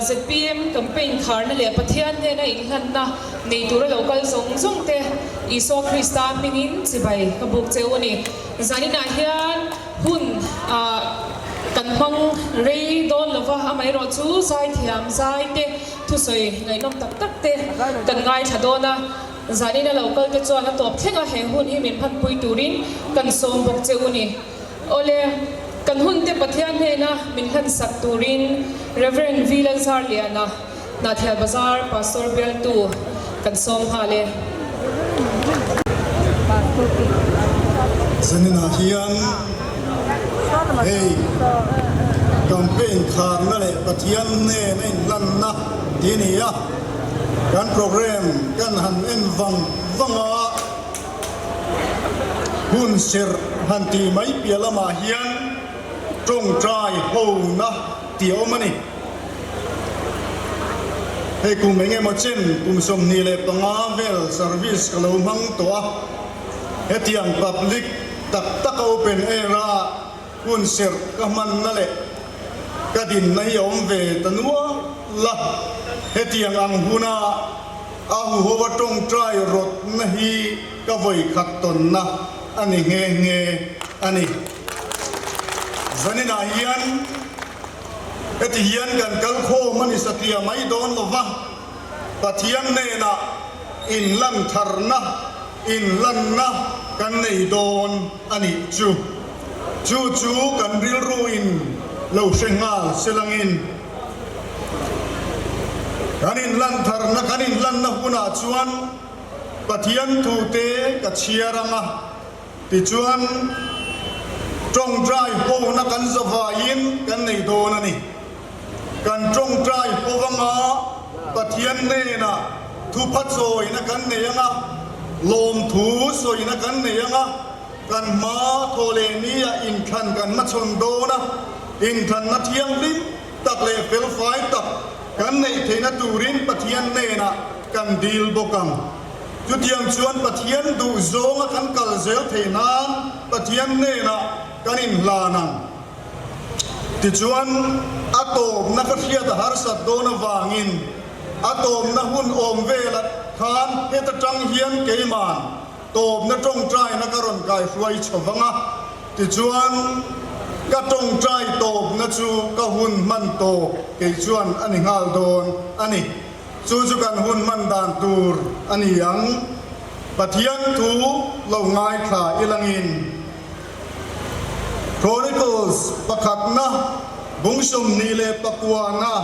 Zpm campaign kharna leh Pathian hnena inhlanna nei tura lo kal zawng zawng te Isua Krista hmingin chibai ka buk che u a ni. Zaninah hian hun kan hmang rei dawn lova, amaherawh chu zaithiam zai te thusawi ngaihnawm tak tak te kan ngaithla dawn a. Zanin a lo kal te chuan a tawp thleng a, he hun hi min hmanpui turin kan sawm bawk che u ni. Awle, kan hun te Pathian hnena min hlansak turin Rev. V. Lalzarliana, Hnahthial Bazar Pastor bialtu kan sawm nghal e. Zaninah hian hei campaign kharna leh Pathian hnena inhlanna tih a ni a. Kan program kan han en vang vang a, hun serh han tih mai piah lamah hian tawngtai hona tih a awm a ni. Hei kum eng emaw chen kum 25 vel service ka lo hmang tawh a, hetiang public tak taka open air a Hun serh ka hmanna leh ka dinna hi a awm ve ta nual a, hetiang ang huna a huhova tawngtai rawtna hi ka vawikhat tawnna a ni nghe nghe a ni. Zaninah hian heti hian kan kal khawm a ni satliah mai dawn lova, Pathian hnenah inlantharna Inlanna kan nei dawn a nih chu. Chu chu kan rilru in lo hre nghal se langin kan inlan tharna kan inlanna hunah chuan Pathian thute ka chhiar ang a, tichuan tawngtai hona kan zavaiin kan nei dawn a ni. Kan tawngtai ho anga Pathian hnenah thupha chawina kan nei anga, lawmthu sawina kan nei anga, kan hma thaw leh nia inthlan kan hmachhawn dawn a, inthlanna thianghlim tak leh felfai tak kan neih theihna turin Pathian hnenah kan dil bawk ang. Chutiang chuan Pathian duh zawnga kan kal zel theih nan Pathian hnenah kan inhlan ang. Tichuan, a tawpna ka hriat a harsat dawn avangin a tawpna hun awm velah khan heta tang hian keiman tawpna tawngtaina ka rawn kaihruai chho vang a. Tichuan, ka tawngtai tawpna chu ka hun hman tawp kei chuan a ni nghal dawn a ni. Chu chu kan hun hman dan tur a ni ang. Pathian thu lo ngaithla ilangin. Chronicles pakhatna bung 29 na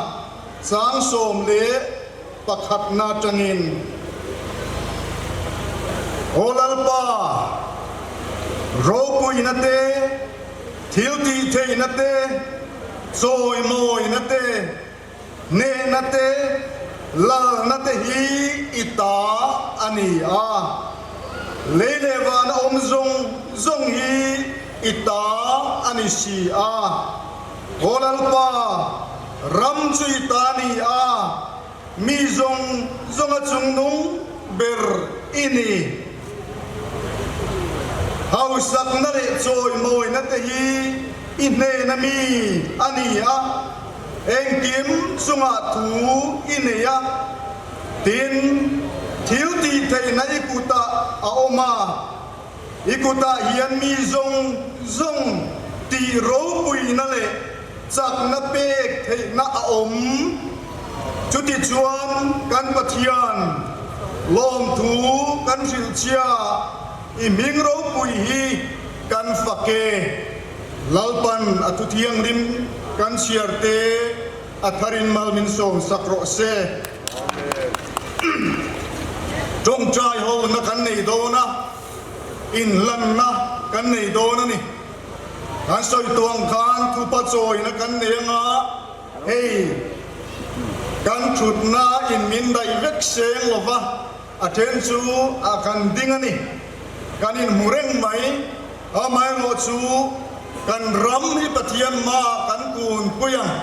chang 11 na atangin, Aw Lalpa, ropuina te, thil tih theihna te, chawimawina te, Hnehna te, lalna te hi i ta a ni a, lei leh vana awm zawng zawng hi i ta a ni si a. Aw Lalpa, ram chu i ta a ni a, mi zawng zawnga chungnung ber i ni. Hausakna leh chawimawina te hi i hnena mi a ni a. Engkim chungah thu i nei a, tin, thil tih theihna i kutah a awm a, i kutah hian mi zawng zawng tih ropuina leh chakna pek theihna a awm. Chutichuan kan Pathian lawmthu kan hrilh chhia i hming ropui hi kan fak e. Lalpan a thu thianghlim kan chhiar te a tharin mal min sawm sak rawh se. Tawngtai hona kan nei dawn a, inhlanna kan nei dawn a ni. Kan sawi tuang khan thupa chawina kan nei anga hei kan thutna in min daih vek seng lova A then chu a kan ding a ni. Kan inhmu reng mai. Amaherawh chu kan ram hi Pathian hmaah kan kunpui ang,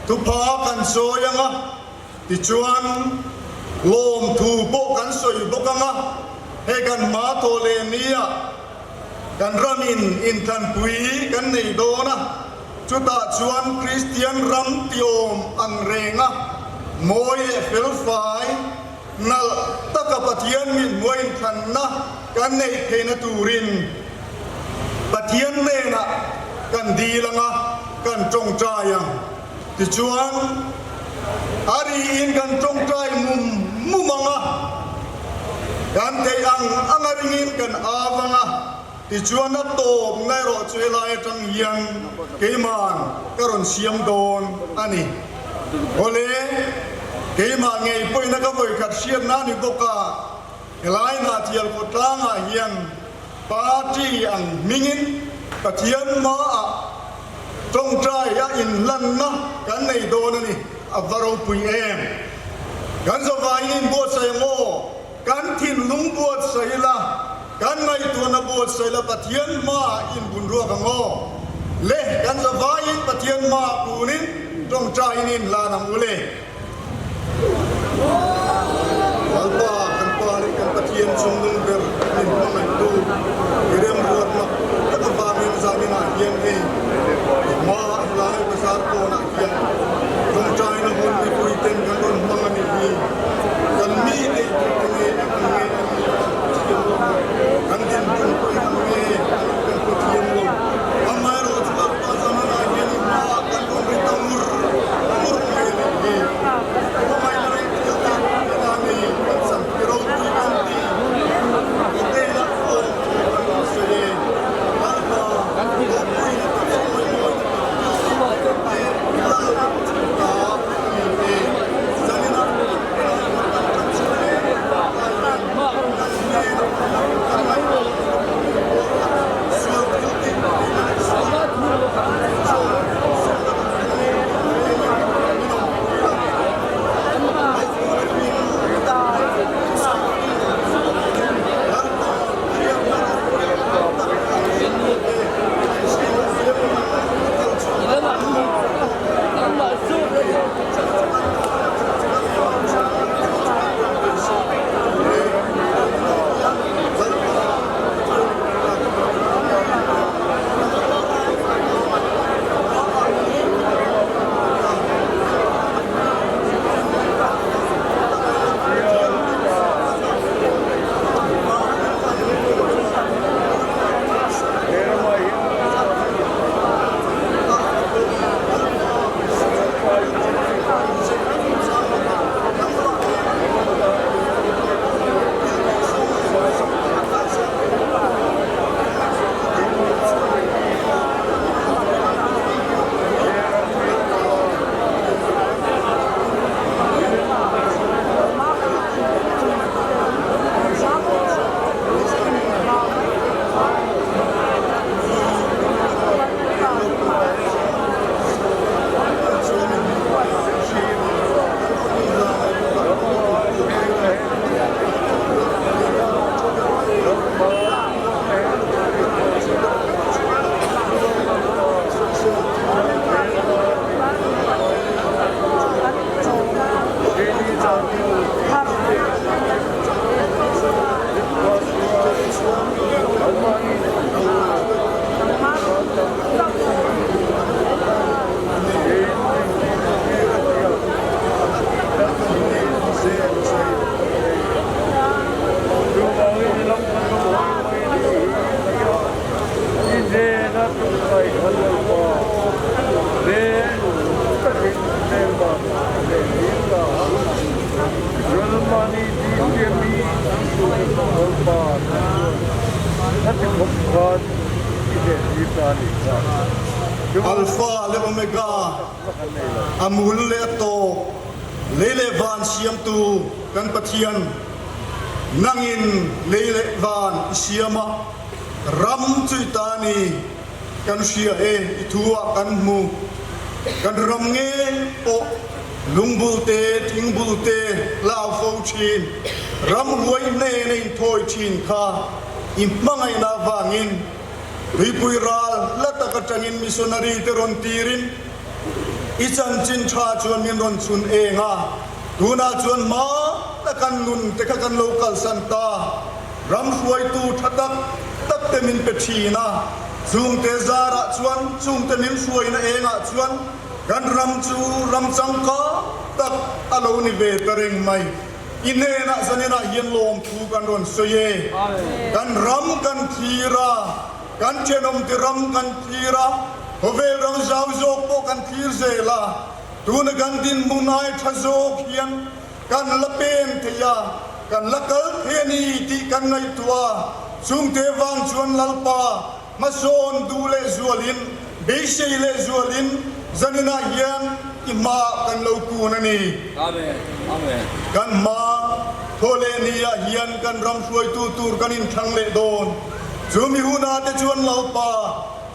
thupha kan sawi ang a, tichuan lawmthu pawh kan sawi bawk ang a, hei kan hma tawh leh nia kan ramin inthlanpui kan nei dawn a. Chutah chuan Kristian ram tiawm ang renga mawi leh felfai nalh taka Pathian mithmuai inthlanna kan neih theihna turin Pathian hnenah kan dil anga kan tawngtai ang. Tichuan, a riin kan tawngtai mum mum ang a, kan theih ang anga ringin kan av ang a, tichuan a tawpna erawh chu helai atang hian keima'n ka rawn siam dawn a ni. Awle, keimah ngei pawhin a ka vawikhat hriatna a ni bawk a, helai Hnahthial khawtlangah hian party ang hmingin Pathian hmaah Tawngtai a inhlanna kan nei dawn a ni, a va ropui em! Kan zavaiin inbuatsaih ang aw, kan thinlung buatsaih ila, kan ngaihtuahna buatsaih ila Pathian hmaah inbunruak ang aw. Le, kan zavaiin Pathian hmaah punin tawngtaiin inhlan ang u le. Lalpa, kan Pa leh kan Pathian chungnung ber min hmangaihtu i remruatna tak avangin zaninah hian hei i hma helai bazar kawnah hian tawngtaina hun mipui ten kan rawn hmang a nih hi. Kan mi nei tute nge eng ang nge an nih kan hrethiam lo a, kan dinhmun pawh eng ang nge an nih kan hrethiam lo. Amaherawhchu Lalpa zaninah hian i hmaah kan rawn ri ta ngur ngur mai a nih hi. Hmangaihna reng thil tih ena ni kan sam hi ropui kan ti. I hnenah awm thu kan rawn sawi e. Lalpa, ropuina tak sawi mawina tak te lalna ta a ni e. Zaninah helai hmun kan tan chho e. Tlai hian kan hnenah kan ngaihtuah sual thil tih ena sual Alpha leh Omega, a mul leh a tawp, lei leh van siamtu kan Pathian. Nangin lei leh van i siam a, ram chu i ta a ni. Kan hria e, i thu ah kan hmu. Kan ram nge pawh lungbul te, thingbul te lau fo thin, ram huai hnena inthawi thin kha i hmangaihna avangin tuipui ral hla tak atangin missionary te rawn tirin i chanchin tha chuan min rawn chhun eng a. Tunah chuan hma takan nun te kha kan lo kalsan ta. Ram hruaitu tha tak tak te min pe thin a. Chungte zarah chuan, chungte min hruaina engah chuan kan ram chu ram changkang tak a lo ni ve ta reng mai. I hnenah zaninah hian lawmthu kan rawn sawi e. Kan ram kan thlir a, kan thenawmte ram kan thlir a, khawvel ram zau zawk pawh kan thlir zel a. Tuna kan dinhmun ai tha zawk hian kan la pen thei a, kan la kal thei a ni tih kan ngaihtuah a. Chungte vang chuan Lalpa hmasawn duh leh zualin, beisei leh zualin zaninah hian i hmaah kan lo kun a ni. Kan hma thaw leh niah hian kan ram hruaitu tur kan inthlang leh dawn. Chumi hunah te chuan Lalpa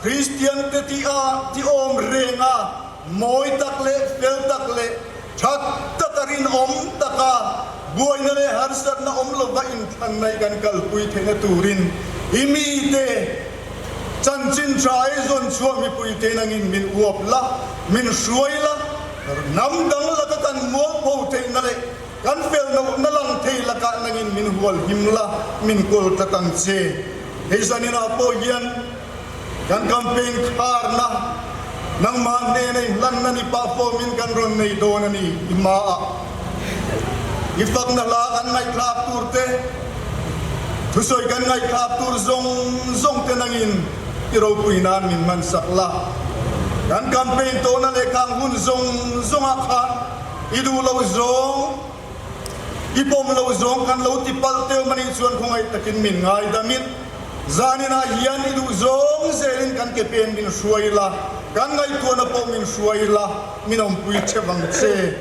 Kristiante tih a ti awm reng a. Mawi tak leh fel tak leh that taka rinawm taka buaina leh harsatna awm lova inthlan mai kan kalpui theihna turin i mite chanchin tha ei zawn chhuah mipuite nangin min uap la, min hruai la, hnam dang laka kan mualpho theihna leh kan fel lohna lang thei lakah nangin min hual him la, min kawl tlat ang che. Hei zaninah pawh hian. Kan campaign kharna nangmah hnena i hlanna ni pah fawmin kan rawn nei dawn a ni i hmaah. I fakna hla kan ngaihthlak tur te, thusawi kan ngaihthlak tur zawng zawng te nangin i ropui nan min hmansak la. Kan campaign tawhna leh khang hun zawng zawngah khan i duh lo zawng, I pawm lo zawng kan lo ti palh teuh manih chuan khawngaih takin min ngaidamin zaninah hian i duh zawng zelin kan ke pen min hruai la, kan ngaihtuahna pawh min hruai la, min awmpui theuh ang che.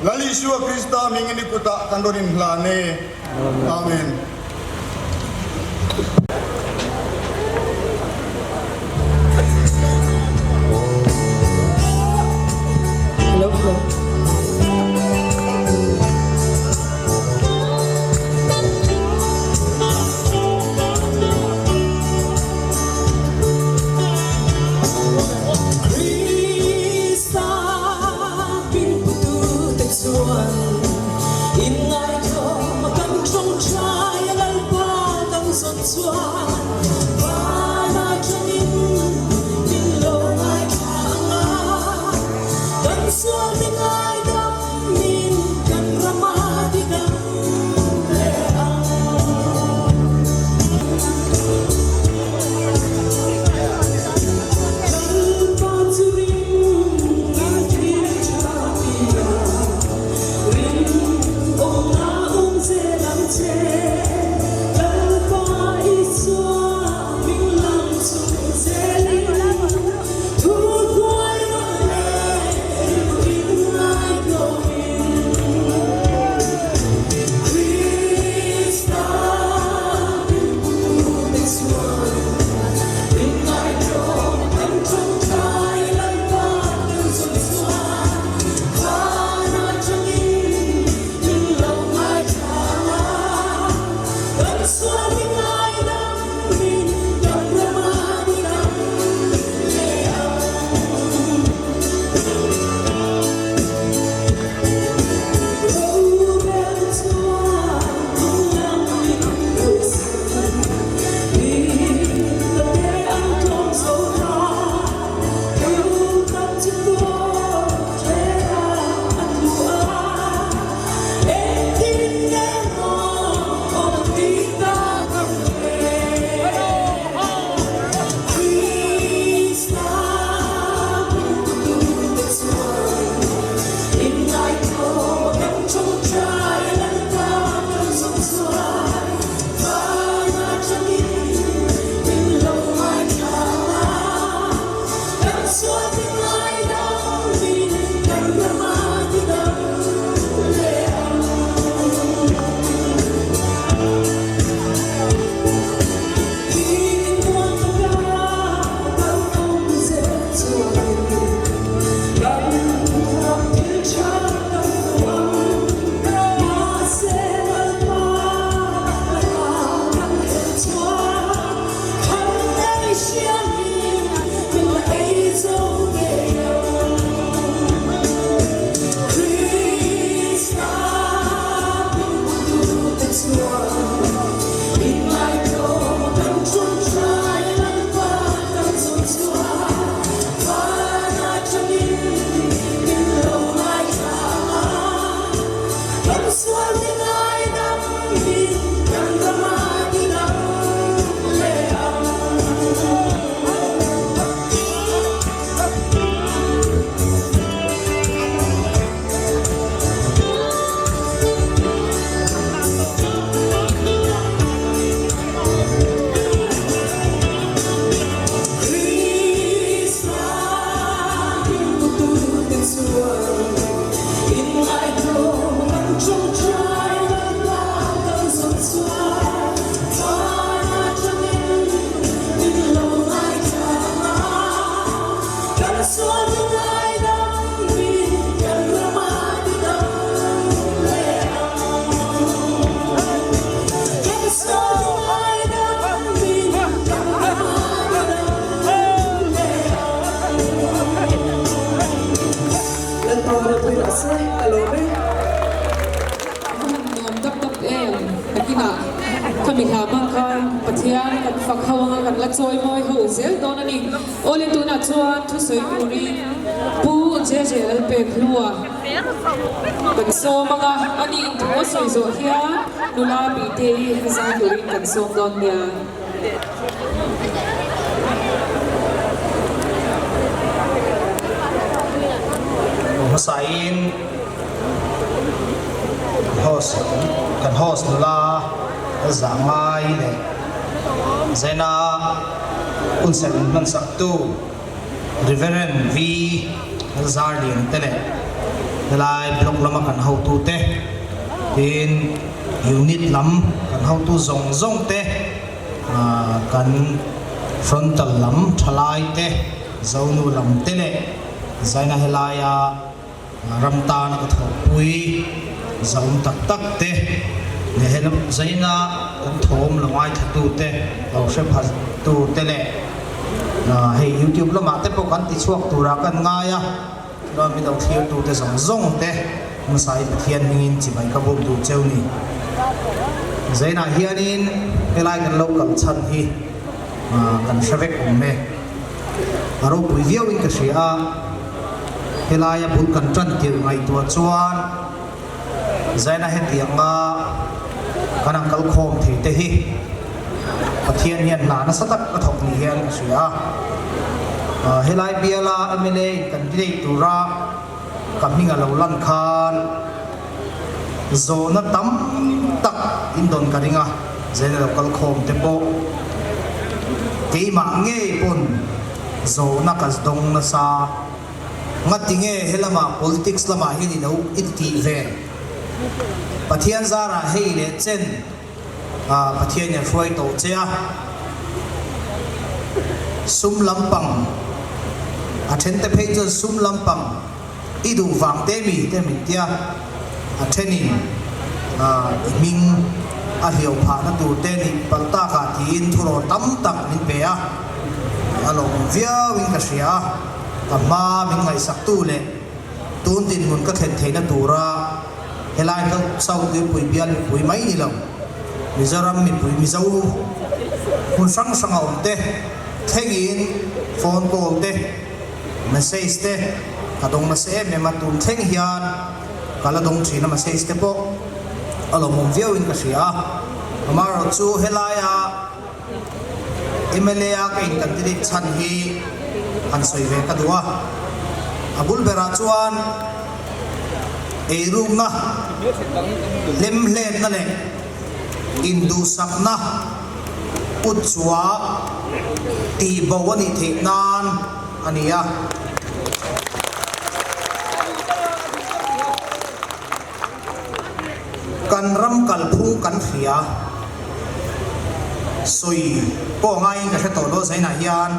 Lal Isua Krista hmingin i kutah kan rawn inhlan e. Amen. Krista pinputute chuan inngaithawm kan tawngtai a. A han nuam dap dap em? Nakinah khami hla hmang khan Pathian kan fak ho anga kan la chawi mawi ho zel dawn a ni. Awle tunah chuan thusawi turin Pu JJ Lalpekhlua kan sawm anga a ni in thu a sawi zawh hian nula Biteii zai turin kan sawm dawn nia. Hmasain host kan host nula zah ngai leh Zaina hunserh min hmansak tu Reverend V Zarlian te leh helai block lama kan hotu te tin unit lam kan hotu zawng zawng te kan frontal lam thalai te Zonu lam te leh Zaina helaia Ram tana ka thawhpui zahawm tak tak te leh he lam zaina kan thawm lo ngaithla te, lo hre pha tu te leh hei youtube lamah te pawh kan ti chhuak turah kan ngai a, chuan min lo thlir tu te zawng zawng te hmasai Pathian hmingin chibai ka buk duh cheu ni. Zainah hianin helai kan lo kal chhan hi kan hre vek awm e. A ropui viauin ka hria a, helaia bul kan tan tirh ngaihtuah chuan Zaina hetianga kan ang kal khawm thei te hi Pathian hian hna nasa tak a thawk ni hian ka hria a. Helai biala mla in candidate tura ka hming a lo lan khan zawhna tam tak in dawn ka ring a, Zaina lo kal khawm te pawh keimah ngei pawn zawhna ka dawng nasa. Ngati nge helamah politics lamah hian i lo intih ve? Pathian zarah hei leh chen Pathian in a hruai tawh che a, sum lampang a then te phei chuan sum lampang i duh vang te mi te min tia, a thenin i hming a hliau phahna tur te nih palh takah tiin thurawn tam tak min pe a, a lawmawm viauin ka hria a, ka hma min ngaihsaktu leh tun dinhmun ka thlen theihna tura Helai hlo South Tuipui bial mipui mai ni lo, Mizoram mipui Mizo hmun hrang hrang a awm te thlengin phone call te, message te ka dawng nasa em em a, tun thleng hian ka la dawng thin a message te pawh a lawmawm viauin ka hria a, amaherawhchu helaia mla a ka in candidate chhan hi han sawi ve ka duh a, a bul berah chuan eirukna, hlemhletna leh induhsakna kut chhuak tihbo a nih theih nan a ni a. Kan ram kalphung kan hria sawi pawh ngaiin ka hre tawh lo zainah hian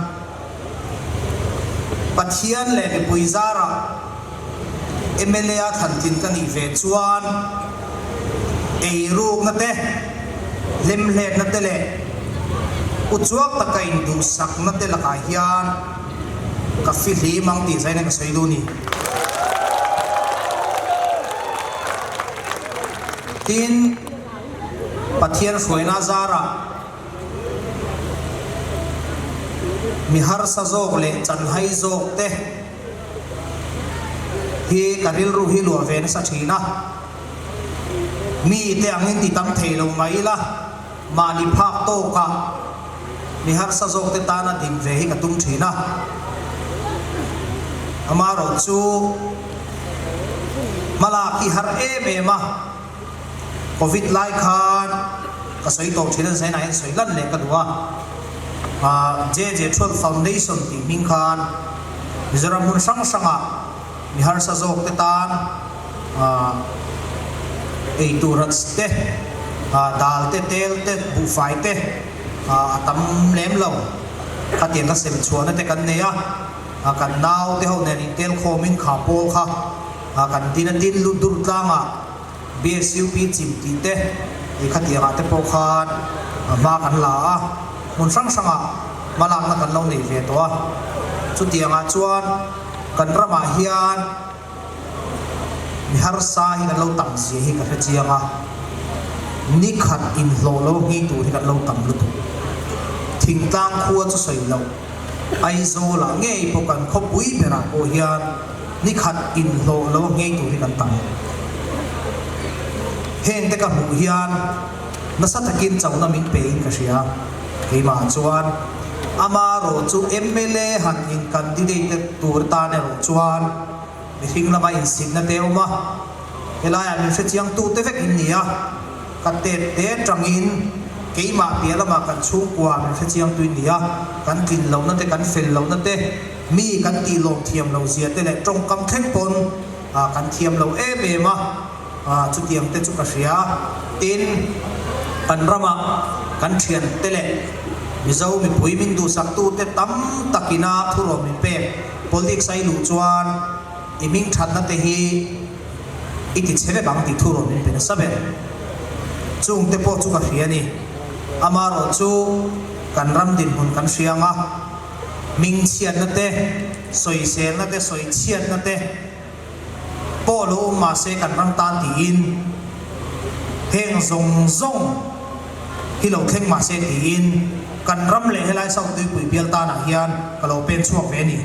Pathian leh mipui zarah mla a thlan tlin ka nih ve chuan eirukna te, hlemhletna te leh uchuak taka induhsakna te lakah hian Ka fihlim ang tih zaina ka sawi duh ni. Tin, Pathian hruaina zarah mi harsa zawk leh chanhai zawk te hi ka rilru hi luah ve nasa thin a. Mi te angin ti tam thei lo mai ila. Mahni phak tawkah mi harsa zawkte tana din ve hi ka tum thin a, amaherawh chu hmalak hi har em em a, Covid lai khan ka sawi tawh thin a, zainah hian sawi lan leh ka duh a, JJ Twelve Foundation tih hming khan Mizoram hmun hrang hrangah. Mi harsa zawk te tan ei tur at te, dal te, tel te, buhfai te a tam lem lo. Khatiang kha sem chhuahna te kan nei a, kan nau te ho nen intel khawmin kha pawl kha kan din a tin lut dur tlangah BSUP chim tih te i khatiangah te pawh khan hma kan la a, hmun hrang hrangah hmalakna kan lo nei ve tawh a. Chutiangah chuan kan ramah hian mi harsa hi kan lo tam zia hi ka hre chiang a, ni khat inhlawh lo nghi tur hi kan lo tam lutuk. Thingtlang khua chu sawi loh, Aizawlah ngei pawh kan khawpui berah pawh hian Ni khat inhlawh lo ngei tur hi kan tam. Heng te ka hmuh hian nasa takin chauhna min pe in ka hria. Keimah chuan ama rawh chu mla han in candidate te tur tan erawh chuan mihring lama insitna te a awm a, helaiah min hrechiang tu te vek in ni a, ka tet te tangin keimah piah lamah kan chhungkua min hrechiang tu in ni a, kan tlin lohna te kan fel lohna te, Mi kan tih lawm thiam lo zia te leh tawngkam thleng pawn kan thiam lo em em a, chutiang te chu ka hria. Tin, kan rama kan thian te leh Mizo mipui min duhsak tu te tam takina thurawn min pek politics a i luh chuan i hming thatna te hi i ti chhe vek ang tih thurawn min pe nasa ber. Chung te pawh chu ka hria a ni. Amaherawhchu kan ram dinhmun kan hria ang a. Hmingchhiatna te, sawiselna te, sawichhiatna te pawh lo awm mah se kan ram tan tiin heng zawng zawng hi lo thleng mah se tiin kan ram leh helai South Tuipui bial tanah hian ka lo pen chhuak ve a ni.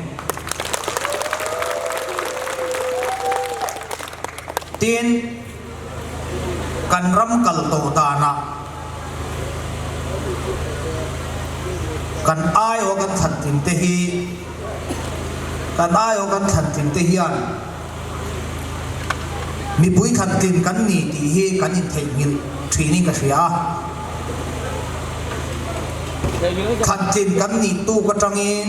Tin, kan ram kal tawh danah. Kan aiawh kan thlan tling te hi kan aiawh kan thlan tling te hian mipui thlan tlin kan ni tih hi kan intheihnghilh thinin ka hria a. Thlan tlin kan nih tuk atangin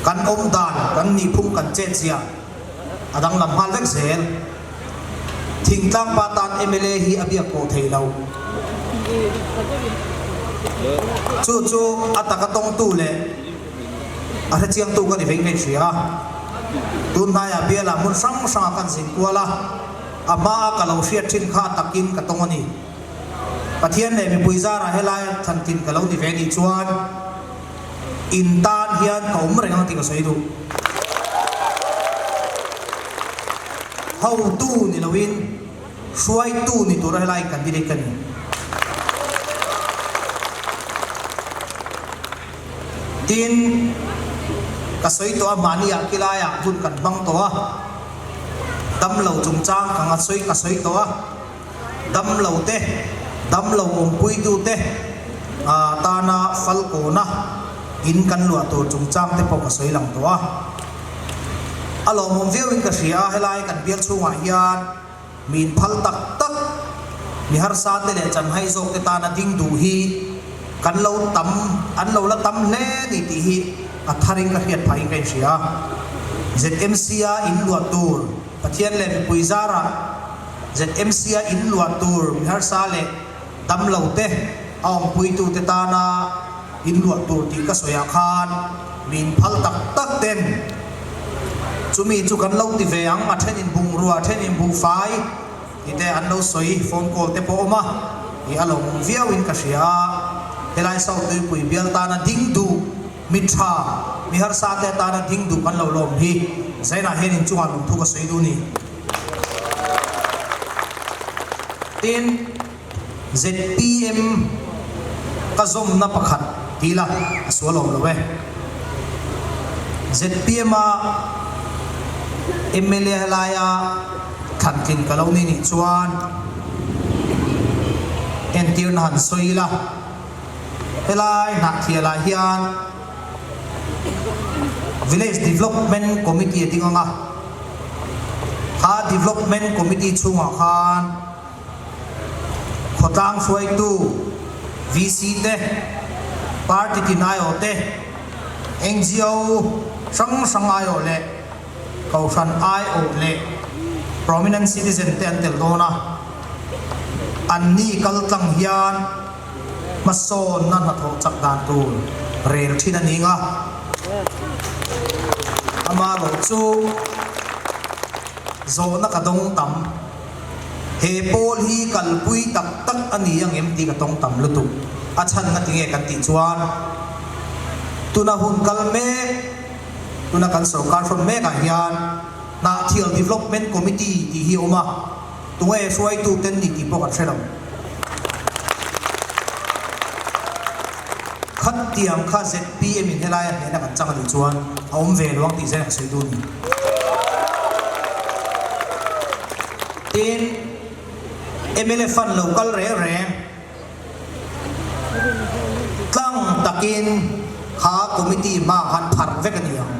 kan awm dan, kan nihphung kan chetzia a danglam nghal vek zel. Thingtlang pa tan mla hi a biak pawh thei lo. Chu chu a taka tawngtu leh a hrechiangtu ka ni veng veng hria. Tun hnaiah bialah hmun hrang hrangah kan zin kual a, a hmaa ka lo hriat thin kha a takin ka tawng a ni. Pathian leh mipui zarah helai thlantin ka lo ni ve nih chuan in tan hian ka awm reng ang tih ka sawi duh. Hotu ni loin hruaitu ni tura helai candidate ka ni. Tin, ka sawi tawh a, mahni ah kilaiah hun kan hmang tawh a, damlo chungchang ka nga sawi ka sawi tawh a, damlo te, damlo awmpuitu te tana falkawna in kan luah tur chungchang te pawh ka sawi lang tawh a. A lawmawm viauin ka hria a, helai kan bial chhungah hian mi inphal tak tak, mi harsa te leh chanhai zawk te tana ding duh hi kan lo tam, an lo la tam hle ni tih hi a tharin ka hriat phahin ka inhria a. ZMC-a inluah tur Pathian leh mipui zarah ZMC-a inluah tur mi harsa leh damlo te, a awmpuitu te tana inluah tur tih ka sawiah khan mi inphal tak tak ten chumi chu kan lo ti ve ang, a then in bungrua, a then in buhfai tih te an lo sawi, phone call te pawh awm a, ih a lawmawm viau in ka hria a, helai South Tuipui bial tana ding duh mi tha, mi harsa te atana ding duh kan lo lawm hi Zainah hian inchungah lungthu ka sawi duh ni. Tin, zpm ka zawmna pakhat ti ila a sual awm lo e. Zpm a mla helaia thlantlin ka lo ni nih chuan entirna han sawi ila, helai hnahthialah hian Village Development Committee a ding ang a. Kha Development Committee chhungah khan khawtlang hruaitu VC te, party tin aiawh te, ngo hrang hrang aiawh leh. Kohhran aiawh leh prominent citizen te an tel dawn a, anni kal tlang hian hmasawnna hnathawh chak dan tur rel thin a ning a. Amaherawh chu zawhna ka dawng tam. He pawl hi kalpui tak tak a ni ang em tih ka tawng tam lutuk. A chhan nga tinge kan tih chuan tuna hun kal mek, tuna kan sorkar hrawn mekah hian Hnahthial Development Committee tih hi a awm a, tunge hruaitu ten ni tih pawh kan hre lo. Khatiang kha zpm in helaia hnehna kan chang a nih chuan a awm ve lo ang tih zel ka sawi duh a ni. Tin, mla fund lo kal reng reng tlang takin kha committee hma khan pharh vek a ni ang.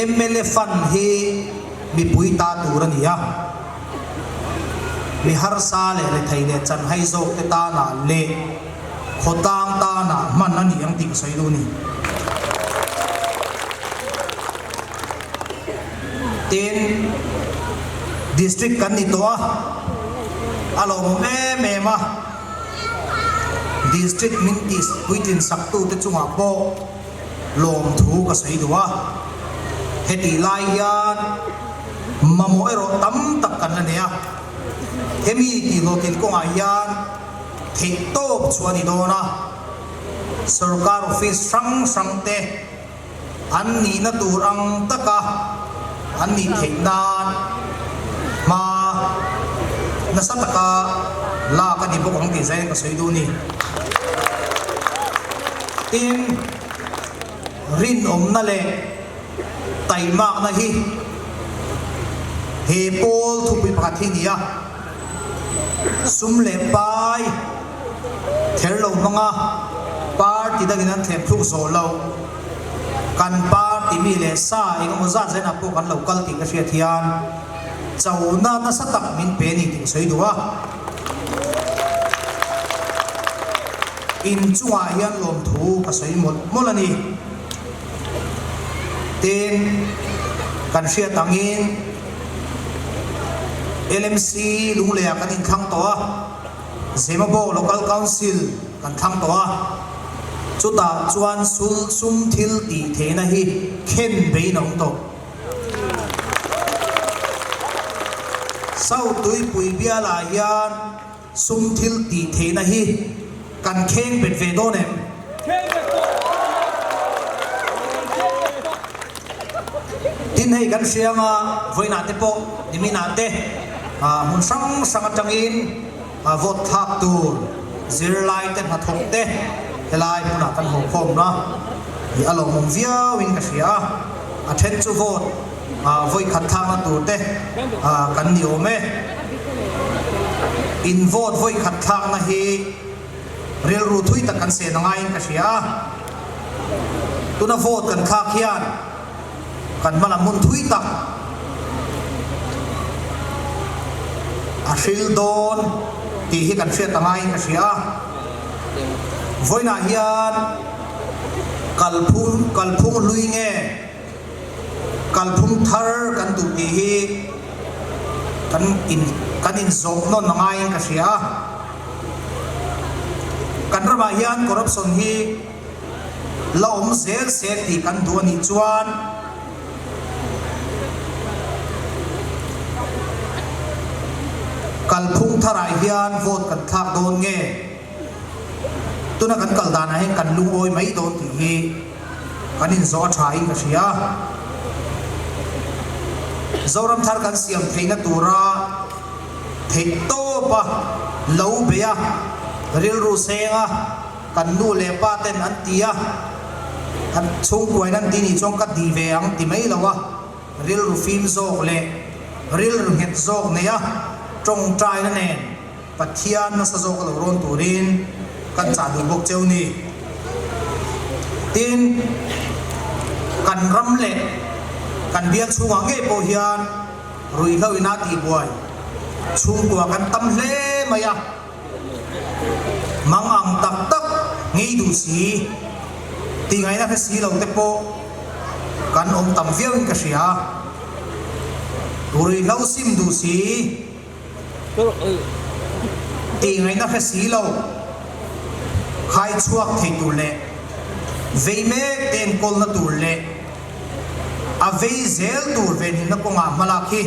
Mla fund hi mipui ta tur a ni a, mi harsa leh rethei leh chanhai zawk te tanah leh Khawtlang tanah hman a ni ang tih ka sawi duh a ni. Tin, District kan ni tawh a, a lawmawm em em a, District min tih puitlin saktute chungah pawh lawmthu ka sawi duh a. Hetih lai hian mamawh erawh tam tak kan la nei a, hemi tihhlawhtlin kawngah hian, Theih tawp chu a ni dawn a, sorkar office hrang hrang te an nihna tur ang taka an nih theih nan hma nasa taka lak a ni bawk ang tih zaiin ka sawi duh a ni. Tin, rinawmna leh taimakna hi he pawl thupui pakhat hi a ni a. Sum leh pai kher lo hmanga party dangin an thlem thluk zawh lo. Kan party mi leh sa eng emaw zat zainah pawh kan lo kal tih ka hriat hian chona nasa tak min pe a ni tih ka sawi duh a. In chungah hian lawmthu ka sawi mawlh mawlh a ni. Tin, kan hriat angin. LMC Lungleiah kan inthlang tawh a, Zemabawk Local Council kan thlang tawh a, chutah chuan sul sum thil tih theihna hi khen bein a awm tawh. South Tuipui bialah hian sum thil tih theihna hi kan kheng bet ve dawn em? Tin hei kan hria anga vawiinah te pawh niminah te hmun hrang hrang atangin vote thlak tur zirlai te hnathawk te helai hmunah kan haw khawmna hi a lawmawm viauin ka hria a, a then chu vote Vawikhat thlakna tur te kan ni awm e. In vote vawikhat thlakna hi rilru thui tak kan sen a ngaiin ka hria a. Tuna vote kan thlak hian kan hmalam hun thui tak a hril dawn tih hi kan hriat a ngaiin ka hria a. Vawiinah hian kalphung kalphung hlui nge Kalphung thar kan duh tih hi kan in kan inzawh nawn a ngaiin ka hria a. Kan ramah hian corruption hi la awm zel se tih kan duh a nih chuan kalphung tharah hian vote kan thlak dawn nge? Tuna kan kal danah hian kan lungawi mai dawn tih hi kan inzawh a tha in ka hria. Zoram thar kan siam theihna tura theih tawpa lo bei a, rilru seng a, kan nu leh pa ten an ti a, kan chhungkuain an ti nih chuan ka di ve ang ti mai lo a, rilru fim zawk leh rilru nghet zawk nei a, tawngtaina nen Pathian nasa zawk a lo rawn turin kan chah duh bawk cheu ni. Tin, kan ram leh kan bial chhungah ngei pawh hian ruihhlo ina tihbuai chhungkua kan tam hle mai a, mang ang tak tak. Ngei duh si, tihngaihna hre si lo te pawh kan awm tam viauin ka hria. Ruihhlo sim duh si, tihngaihna hre si lo khai chhuak thei tur leh vei mek te enkawlna tur leh a vei zel tur venhimna kawngah hmalak hi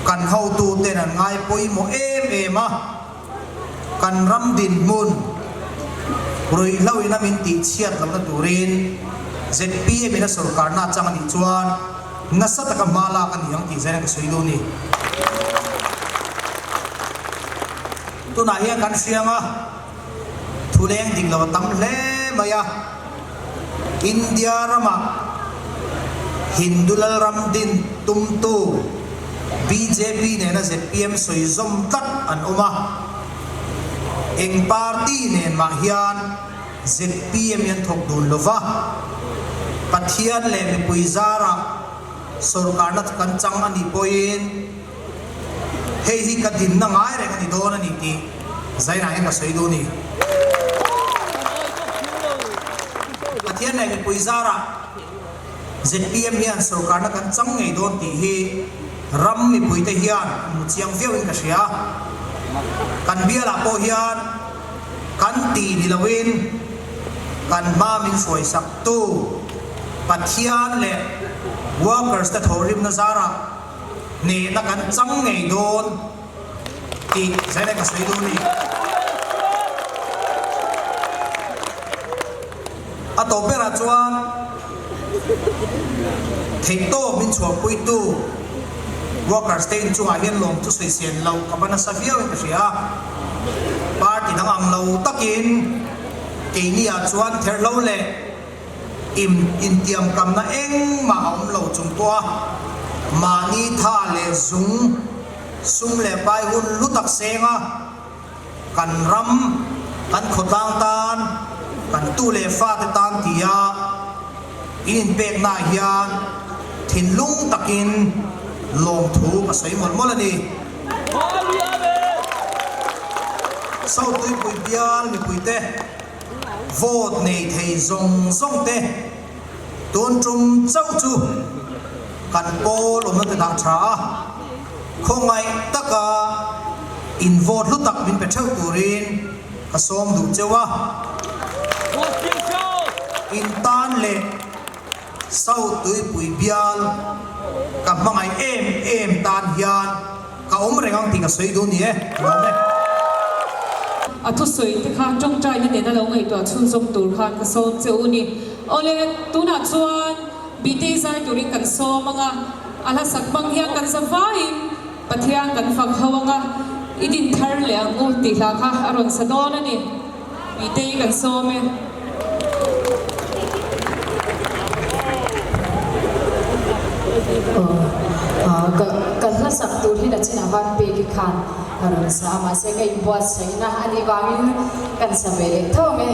kan hotuten an ngai pawimawh em em a. Kan ram dinhmun ruihhlo in a min tih chhiat lohna turin zpm in a sawrkarna a chang a nih chuan nasa taka hma lak a ni ang tih zaina ka sawi duh a ni. Tunah hian kan hriang a, thuleng dik lo a tam hle mai a, India ramah Hindu Lalram din tumtu bjp nena zpm sawi zawm tlat an awm a, eng party nen mah hian zpm hi an thawk dun lo va, Pathian leh mipui zarah sawrkarna kan chang a nih pawhin hei hi ka dinna ngai reng a ni dawn a ni tih zainah hian ka sawi duh a ni. Pathian leh mipui zarah zpm hian sawrkarna kan chang ngei dawn tih hi ram mipuite hian hmu chiang viauin ka hria. Kan bialah pawh hian kan tih ni loin kan hma min hruaisaktu Pathian leh workers te thawhrimna zarah hnehna kan chang ngei dawn tih zaina ka sawi duh a ni. A tawp berah chuan theihtawp min chhuahpuitu workers te inchungah hian lawmthu sawi sen loh ka va nasa viauin ka hria a. Party dang ang lo takin keiniah chuan therhlo leh im intiamkamna engmah a awm lo chung pawha mahni tha leh zung sum leh pai hun lu tak senga kan ram, kan khawtlang tan, kan tu leh fate tan tia in inpeknaah hian thinlung takin lawmthu ka sawi mawlh mawlh a ni. Sautuipui bial mipuite vote nei thei zawng zawng te tun tum chauh chu kan pawl awmna te dah tha a, khawngaih taka in vote hlu tak min pe theuh turin ka sawm duh cheu a. In tan leh Sautuipui bial ka hmangaih em em tan hian Ka awm reng ang tih ka sawi duh ni e, ka lawm e. A thusawi te kha tawngtaina nena lo ngaihtuah chhunzawm tur khan ka sawm che u ni. Awle, tunah chuan Biteii zai turin kan sawm ang a, a hla sak hmang hian kan za vaiin Pathian kan fak ho ang a, i din thar leh ang u tih hla kha a rawn sa dawn a ni. Biteii kan sawm e. Ka hla sak tur hi nachinah van pek i khan a rawn sa a, mahse ka inbuatsaihna a nih vangin kan sa ve leh tho ang e.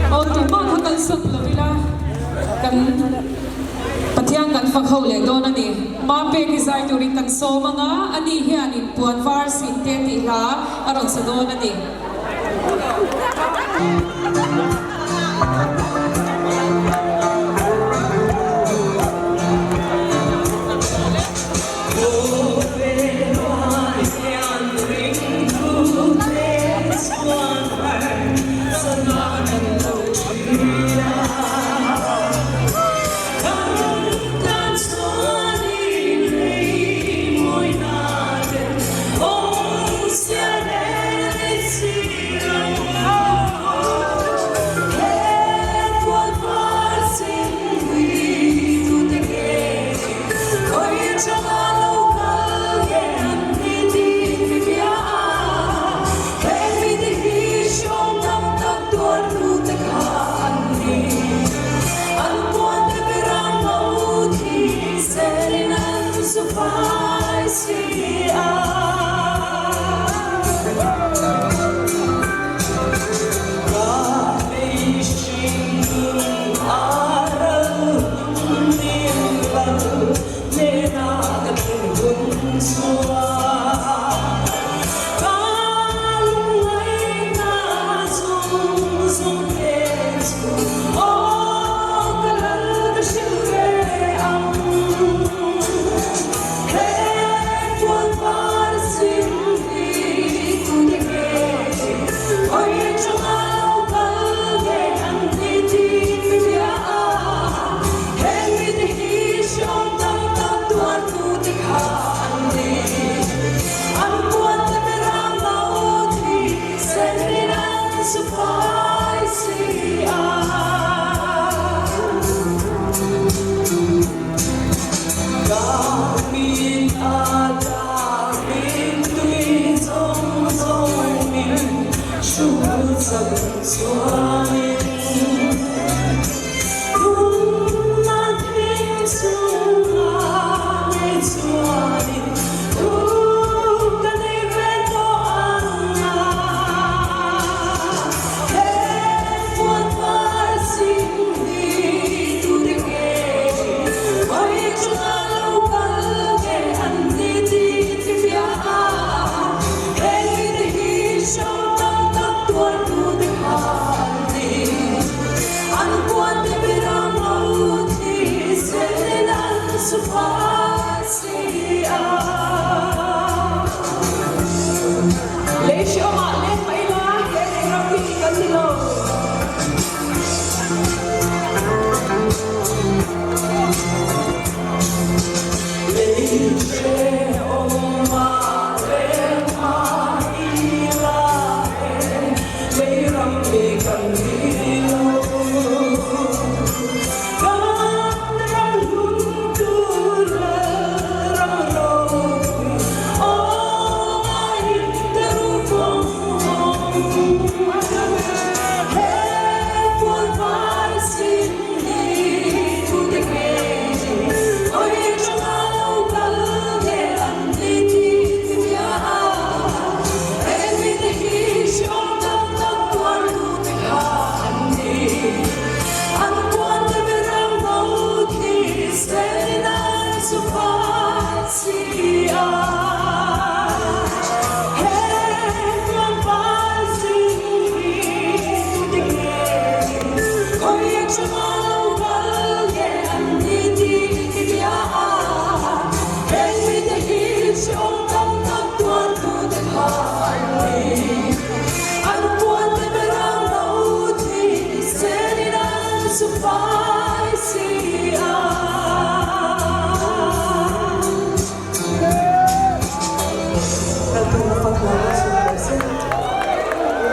Aw tumah kha kan sak lo ila kan Pathian kan fak ho leh dawn a ni. Mapek i zai turin kan sawm anga ani hianin puan var sin te tih hla a rawn sa dawn a ni.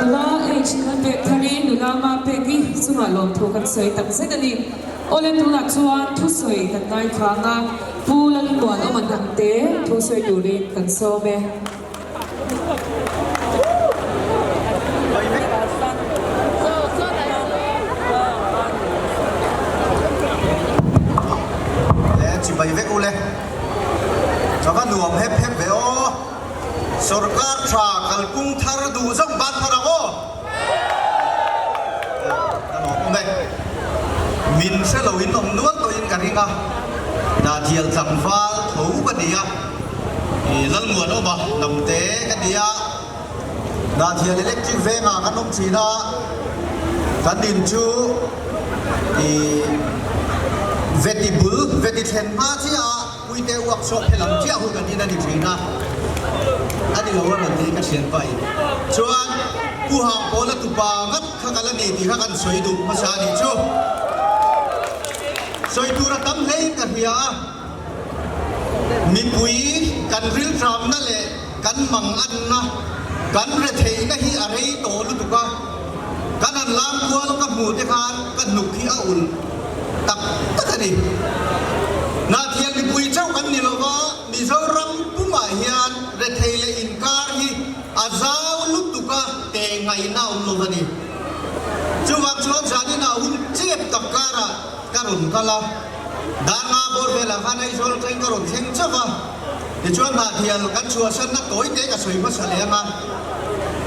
Nula H kan pek tharin nula ma pek i chungah lawmthu kan sawi tak zet a ni. Awle tunah chuan thusawi kan ngaithlang a, Pu Lalmuan awm an ang te thusawi turin kan sawm e. Le chibai vek u le. Ka va nuam hep hep ve aw. Sorkar tha kalpung thar duh zawng ban phar ang aw. Ka lawm awm e. Min hre lo in awm nual tawhin ka ring a. Dahdial tlangval tho ka ni a. I Lalmuanawma hnamte ka ni a. Dahdial electric vengah kan awm thin a. Kan in chu i veti bul, veti thlen hma chiah a puite workshop he lam chiah hu kan in a ni thin a. A ni lo a rawn ti ka thianpa in. Chuan Pu Hangpawla tupa ngat kha ka la ni tih kha kan sawi duh hmasa a nih chu. Sawi tur a tam hlein ka hria a. Mipui kan rilṭamna leh kan manganna, kan retheihna hi a rei tawh lutuk a, kan han lam kual ka hmuh te khan ka hnuk hi a ulh tak tak a ni. Hnahtial mipui chauh kan ni lova, Mizoram pumah hian rethei leh inkar hi a zau lutuk a, teh ngaihna a awm lo a ni. Chuvang chuan zaninah hun chep tak karah ka rawn kal a. Darnga bawr velah khan Aizawl atangin ka rawn thleng chauh a, tichuan Hnahthial kan chhuahsanna tawi te ka sawi hmasa leh ang a.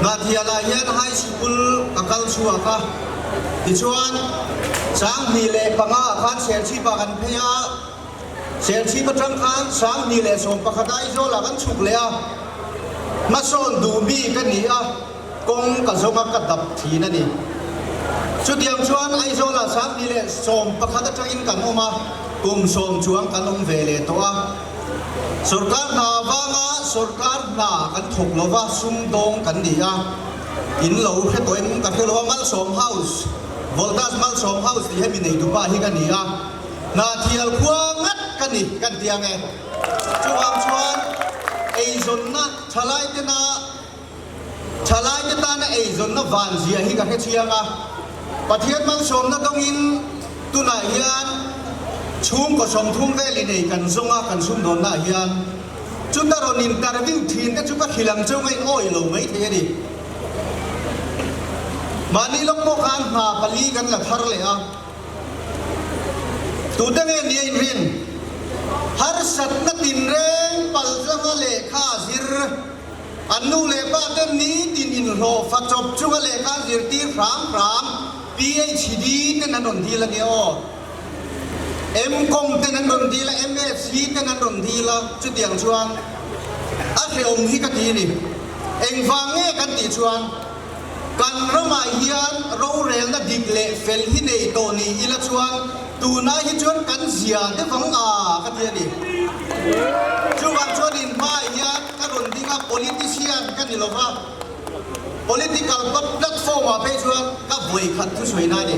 Hnahthialah hian High Sikul ka kal chhuak a, tichuan 2005 ah khan Serchhipah kan phei a, Serchhip atang khan 2011 Aizawlah kan chhuk leh a, hmasawn duh mi ka ni a. Kawng ka zawnga ka dap thin a ni. Chutiang chuan Aizawlah 2011 atangin kan awm a, kum sawm chuang kan awm ve leh tawh a. Sorkar hna avanga sorkar hna kan thawk lova sumdawng kan ni a, in lo hre tawh em ka hre lo a, Malsawm House, Voltas Malsawm House tih hemi neitupa hi ka ni a, Hnahthial khua ngat ka ni kan ti ang e. Chuvang chuan eizawnna thalaitena Thalaite tana eizawnna van zia hi ka hre chiang a, Pathian malsawmna dawngin tunah hian chhungkaw 30 vel inei kan zawng a, kan sumdawnnaah hian chuta rawn interview thin te chu ka hrilh ang cheu ngaih awih lo mai thei a ni. Mahni lawk pawh khan hna pali kan la thar leh a, tute nge nia inrin? Harsatna tinreng palzanga lehkha zir. An nu leh pa te nitin inhlawh fa chawp chunga lehkha an zirtir hram hram PHD ten an rawn dil a nia aw. M-Com ten an rawn dil a, MSc ten an rawn dil a, chutiang chuan a hrehawm hi ka ti a ni. Engvang nge kan tih chuan kan ramah hian rorelna dik leh fel hi nei tawh ni ila chuan. Tunai hi chuan kan zia deuh ang a ka ti a ni. Chuvang chuan in hmaah hian ka rawn ding a, politician ka ni lova, political platform ah phei chuan ka vawi khat thusawi na a ni.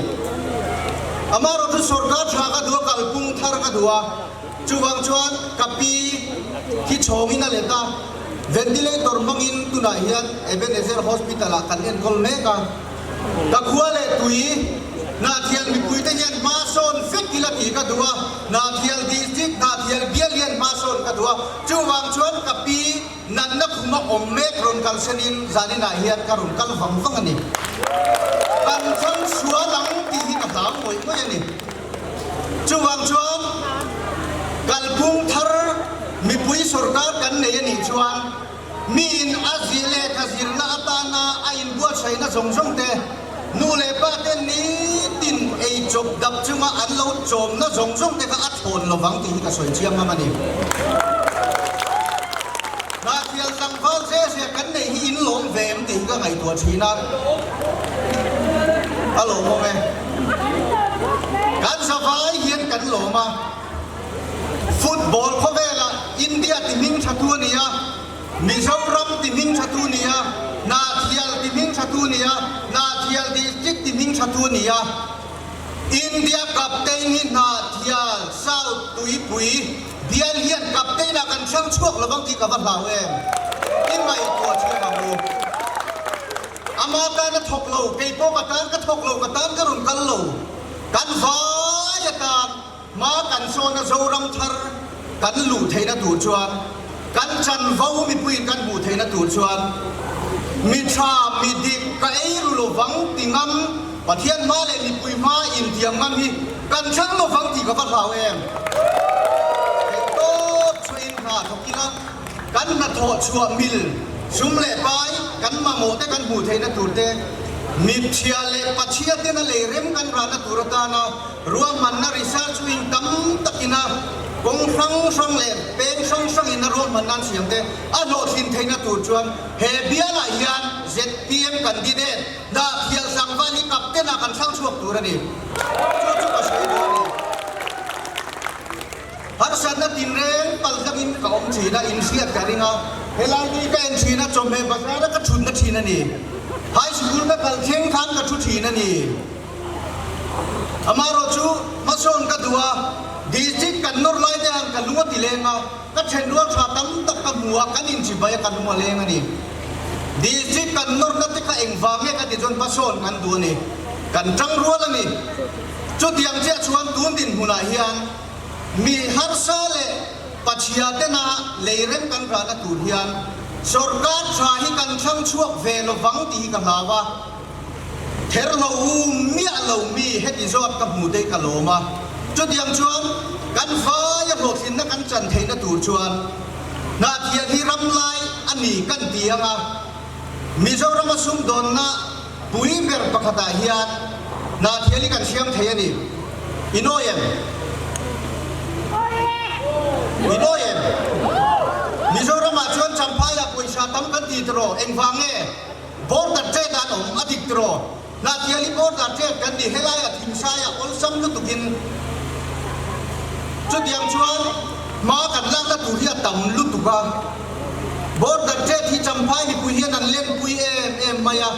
Amaherawhchu sorkar tha ka duh a, kalpung thar ka duh a, chuvang chuan ka pi hi chhawngin a let a, ventilator hmangin tunah hian Ebenezer Hospital ah kan enkawl mek a. Ka khua leh tui, Hnahthial mipuite hian hma sawn vek ila tih ka duh a, Hnahthial district, Hnahthial bial hian hma sawn ka duh a, chuvang chuan ka pi natna khuma awm mek rawn kalsanin zaninah hian ka rawn kal vang vang a ni. Kan thlang sual ang tih hi ka hlau ngawih ngawih a ni. Chuvang chuan kalphung thar mipui sorkar kan nei a nih chuan, Miin a zir leh ka zirna atana a inbuatsaihna zawng zawng te, nu leh pa te nitin ei chawp dap chunga an lo chawmna zawng zawng te kha a thlawn lovang tih hi ka sawi chiang ngam a ni. Hnahfial tlangval ze ze kan neih hi in lawm ve em tih hi ka ngaihtuah thin a, a lawmawm e. Kan zavai hian kan lawm a. Football khawvelah India ti hming tha tu a ni a, Mizoram ti hming tha tu a ni a, Hnahthial ti hming tha tu a ni a, Hnahthial District ti hming tha tu a ni a. India captain hi Hnahthial South Tuipui bial hian captain ah kan hrang chhuak lovang tih ka va hlau em? I ngaihtuah thiam ang u. Ama tan a thawk lo, kei pawh ka tan ka thawk lo, ka tan ka rawn kal lo. Kan vai atan Hma kan sawna Zoram thar kan luh theihna tur chuan, kan chanvo mipuiin kan hmuh theihna tur chuan mi tha, mi dik ka ei ru lovang ti ngam, Pathian hma leh mipui hma intiam ngam hi kan thleng lovang tih ka va hlau em? Theihtawp chhuahin hna thawk ila, kan hnathawh chhuah mil, sum leh pai kan mamawh te kan hmuh theihna tur te, mitchhia leh pachhia tena lei rem kan rahna tur atana Ruahmanna research wing tam takin a kawng hrang hrang leh peng hrang hrangin a ruahmanna an siam te a hlawhtlin theihna tur chuan he bialah hian zpm candidate Hnahphial Tlangval hi captain ah kan thlang chhuak tur a ni. Chu chu ka sawi duh a ni. Harsatna tinreng paltlangin ka awm thin a, inhriat ka ring a, helai ni ka en thin a, chawhmeh bazar a ka thutna thin a ni. High school ka kal thleng khan ka thu thin a ni. Amaherawh chu hmasawn ka duh a, district kan nawr lai te han ka lung a ti leng a, ka thenrual tha tam tak ka hmu a, kan inchibai a ka lung a leng a ni. District kan nawrna te kha engvang nge ka ti chuan hmasawn kan duh a ni, kan tang rual a ni. Chutiang chiah chuan tun dinhmunah hian mi harsa leh pachhia tena lei rem kan rahna tur hian sorkar tha hi kan thlang chhuak ve lovang tih hi ka hlau a. Ther lo u miah lo mi heti zawt ka hmu te ka lawm a, chutiang chuan kan vaia hlawhtlinna kan chan theihna tur chuan Hnahthial hi ram lai a ni kan ti ang a, Mizorama sumdawnna pui ber pakhatah hian Hnahthial hi kan siam thei a ni. I nawi em? I nawi em? Mizoramah chuan Champhaiah pawisa tam kan ti tiraw? Engvang nge? Border trade an awm a dik tiraw? Hnahtial hi border trade kan ni helaiah thingsaia awlsam lutukin chutiang chuan hma kan lakna tur hi a tam lutuk a. Border trade hi Champhai mipui hian an lenpui em em mai a,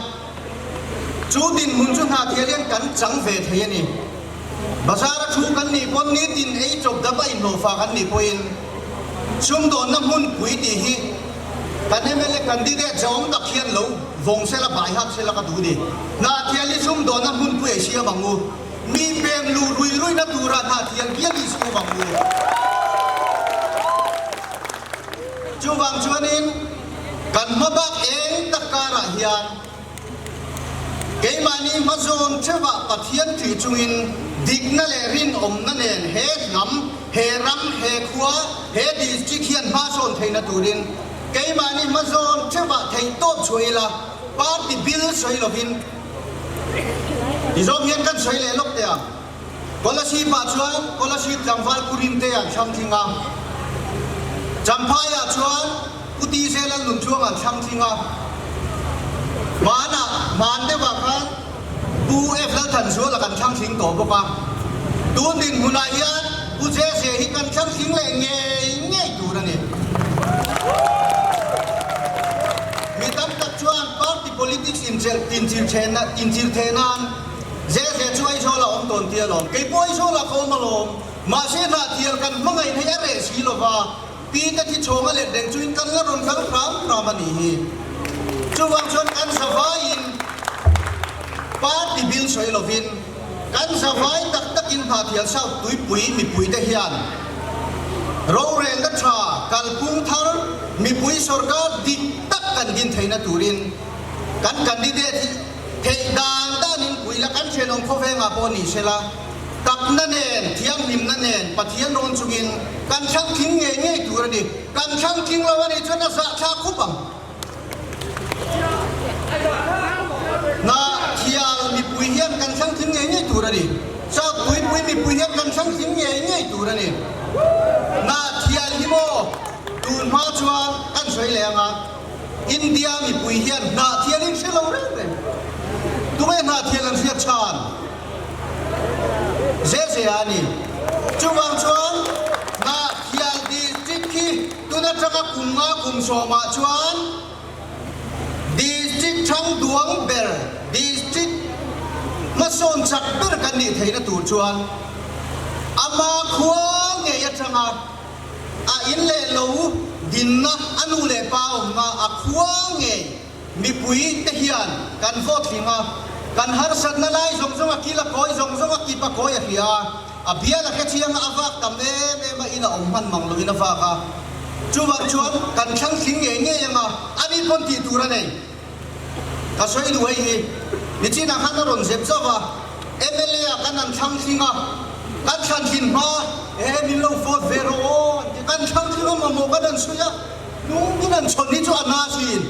chu dinhmun chu Hnahtial hian kan chang ve thei a ni. Bazar a thu kan nih pawn nitin ei chawp dap a inhlawhfa kan nih pawhin sumdawnna hmunpui tih hi Kan mla candidate zawng tak hian lo vawng sela bai hak sela ka duh ni. Hnahthial hi sumdawnna hmunpui ei siam ang u. Mi peng luh rui ruina tura hnahthial bial hi siam ang u. Chuvang chuanin kan hmabak eng tak karah hian Keimahni hmazawn theuhah Pathian ṭih chungin dikna leh rinawmna nen he hnam, he ram, he khua, he district hian hmasawn theihna turin keimahni hmazawn theuhah theihtawp chhuah ila, party bill sawi lovin tizawng hian kan sawi leh lawk teh ang. Kolasib-ah chuan Kolasib tlangval Pu Rintea an thlang tling a, Champhaiah chuan Pu Tizela Lalnuntluang an thlang tling a, Hmanah, hman deuhah khan Pu F. Lalthanzuala kan thlang tling tawh bawk a. Tun dinhmunah hian Pu Jesse hi kan thlang tling leh ngei ngei tur a ni. Mi tam tak chuan party politics inchel inchil theh nan Jesse chu Aizawl-ah awm tawn tia lawm. Kei pawh Aizawl-ah ka awm alawm. Mahse hnahtial kan hmangaih hei a reh si lova. Pi te thi chhawng a let reng chuin kan la rawn kal hram hram a nih hi. Chuvang chuan kan zavaiin party bil sawi lovin kan zavai tak takin Hnahthial South tuipui mipuite hian rorelna tha kalphung thar mipui sorkar dik tak kan din theihna turin kan candidate hi theih dan danin pui la kan thenawm khawvengah pawh ni sela. Takna nen, thianghlimna nen Pathian rawn chungin kan thlang tling ngei ngei tur a ni. Kan thlang tling lo a nih chuan a zahthlak khup ang. Hna thial mipui hian kan thlang tling ngei ngei tur a ni. South Tuipui mipui hian kan thlang tling ngei ngei tur a ni. Hna thial hi maw tun hma chuan kan sawi leh ang a, India mipui hian hna thialin hre lo reng reng. Tunge hna thial an hriat chhan? Zeze a ni. Chuvang chuan Hnahthial District hi tun atanga kum nga kum sawmah chuan District thang duang ber, District hmasawn chak ber kan nih theihna tur chuan ama khua ngei atanga a in leh lo dinna a nu leh pa awmna a khua ngei Mipui te hian kan vote hlim a, kan harsatna lai zawng zawng a kil a kawi zawng zawng a kip a kawi a hria a, a bial a hre chiang a, a vak tam em em a, in a awm hman mang loin a vak a. Chuvang chuan kan thlang tling ngei ngei ang a, ani pawn tih tur a nei. Ka sawi duh hei hi, nichinah khan a rawn zep zauh a, mla ah kan an thlang tling a, kan thlan thin hma, e min lo vote ve rawh aw an ti, kan thlang tling a mamawh kan an sawi a, Nungin an chhawn hi chu a na thin.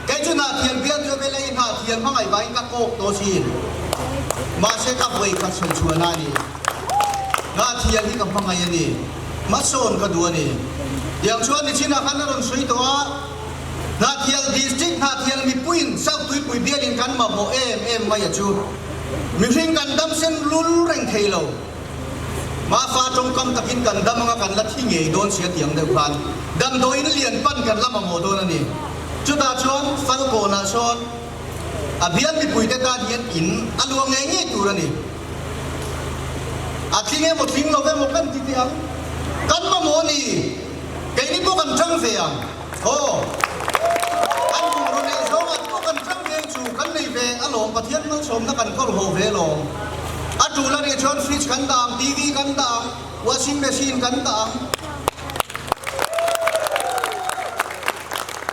Kei chu Hnahthial bial duh vel a i Hnahthial hmangaih vangin ka kawk tawh thin. Mahse ka vawi khat sawi chhuah na a ni. Hnahthial hi ka hmangaih a ni. Hmasawn ka duh a ni. Tiang chuan nichinah khan a rawn sawi tawh a, Hnahthial District Hnahthial mipuiin South Tuipui bialin kan mamawh em em mai a chu. Mihring kan dam sen lul reng thei lo. Mahfa tawngkam takin kan dam anga kan la thi ngei dawn sia tiang deuh khan damdawiin lian pan kan la mamawh dawn a ni. Chutah chuan Falkawnah sawn a bial mipuite tan hian in a luah ngei ngei tur a ni. A tling emaw tling lo emaw kan ti teh ang. Kan mamawh a ni. Keini pawh kan tang ve ang. Aw. Kan bungraw neih zawngah pawh kan tang ve ang chu. Kan nei ve alawm, Pathian malsawmna kan kawl haw ve alawm. A tul a nih chuan fridge kan dah ang, TV kan dah ang, washing machine kan dah ang.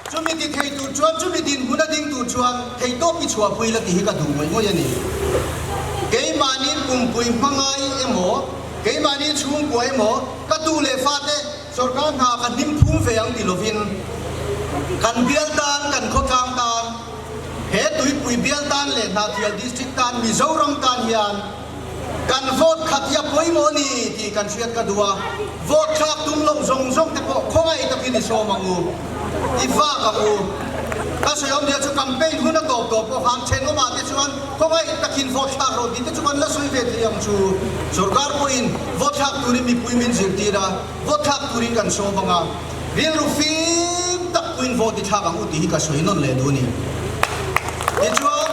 Chumi ti thei tur chuan, chumi dinhmun a ding tur chuan theihtawp i chhuahpui la tih hi ka duh ngawih ngawih a ni. Keimahni pumpui hmangai emaw, keimahni chhungkua emaw, ka tu leh fate Sorkar hna ka hnim phum ve ang ti lovin kan bial tan, kan khawtlang tan, he tuipui bial tan leh Hnahthial District tan, Mizoram tan hian kan vote khat hi a pawimawh a ni tih kan hriat ka duh a, vote thlak tum lo zawng zawng te pawh khawngaih takin i sawm ang u, i vak ang u. Ka sawi awmzia chu campaign hun a tawp tawh pawh khan thenawmah te chuan khawngaih takin vote thlak rawh tih te chu kan la sawi ve thei ang chu. Sorkar pawhin vote thlak turin mipui min zirtir a. Vote thlak turin kan sawm ang a, rilru fim tak puiin vote i thlak ang u tih hi ka sawi nawn leh duh a ni. Tichuan,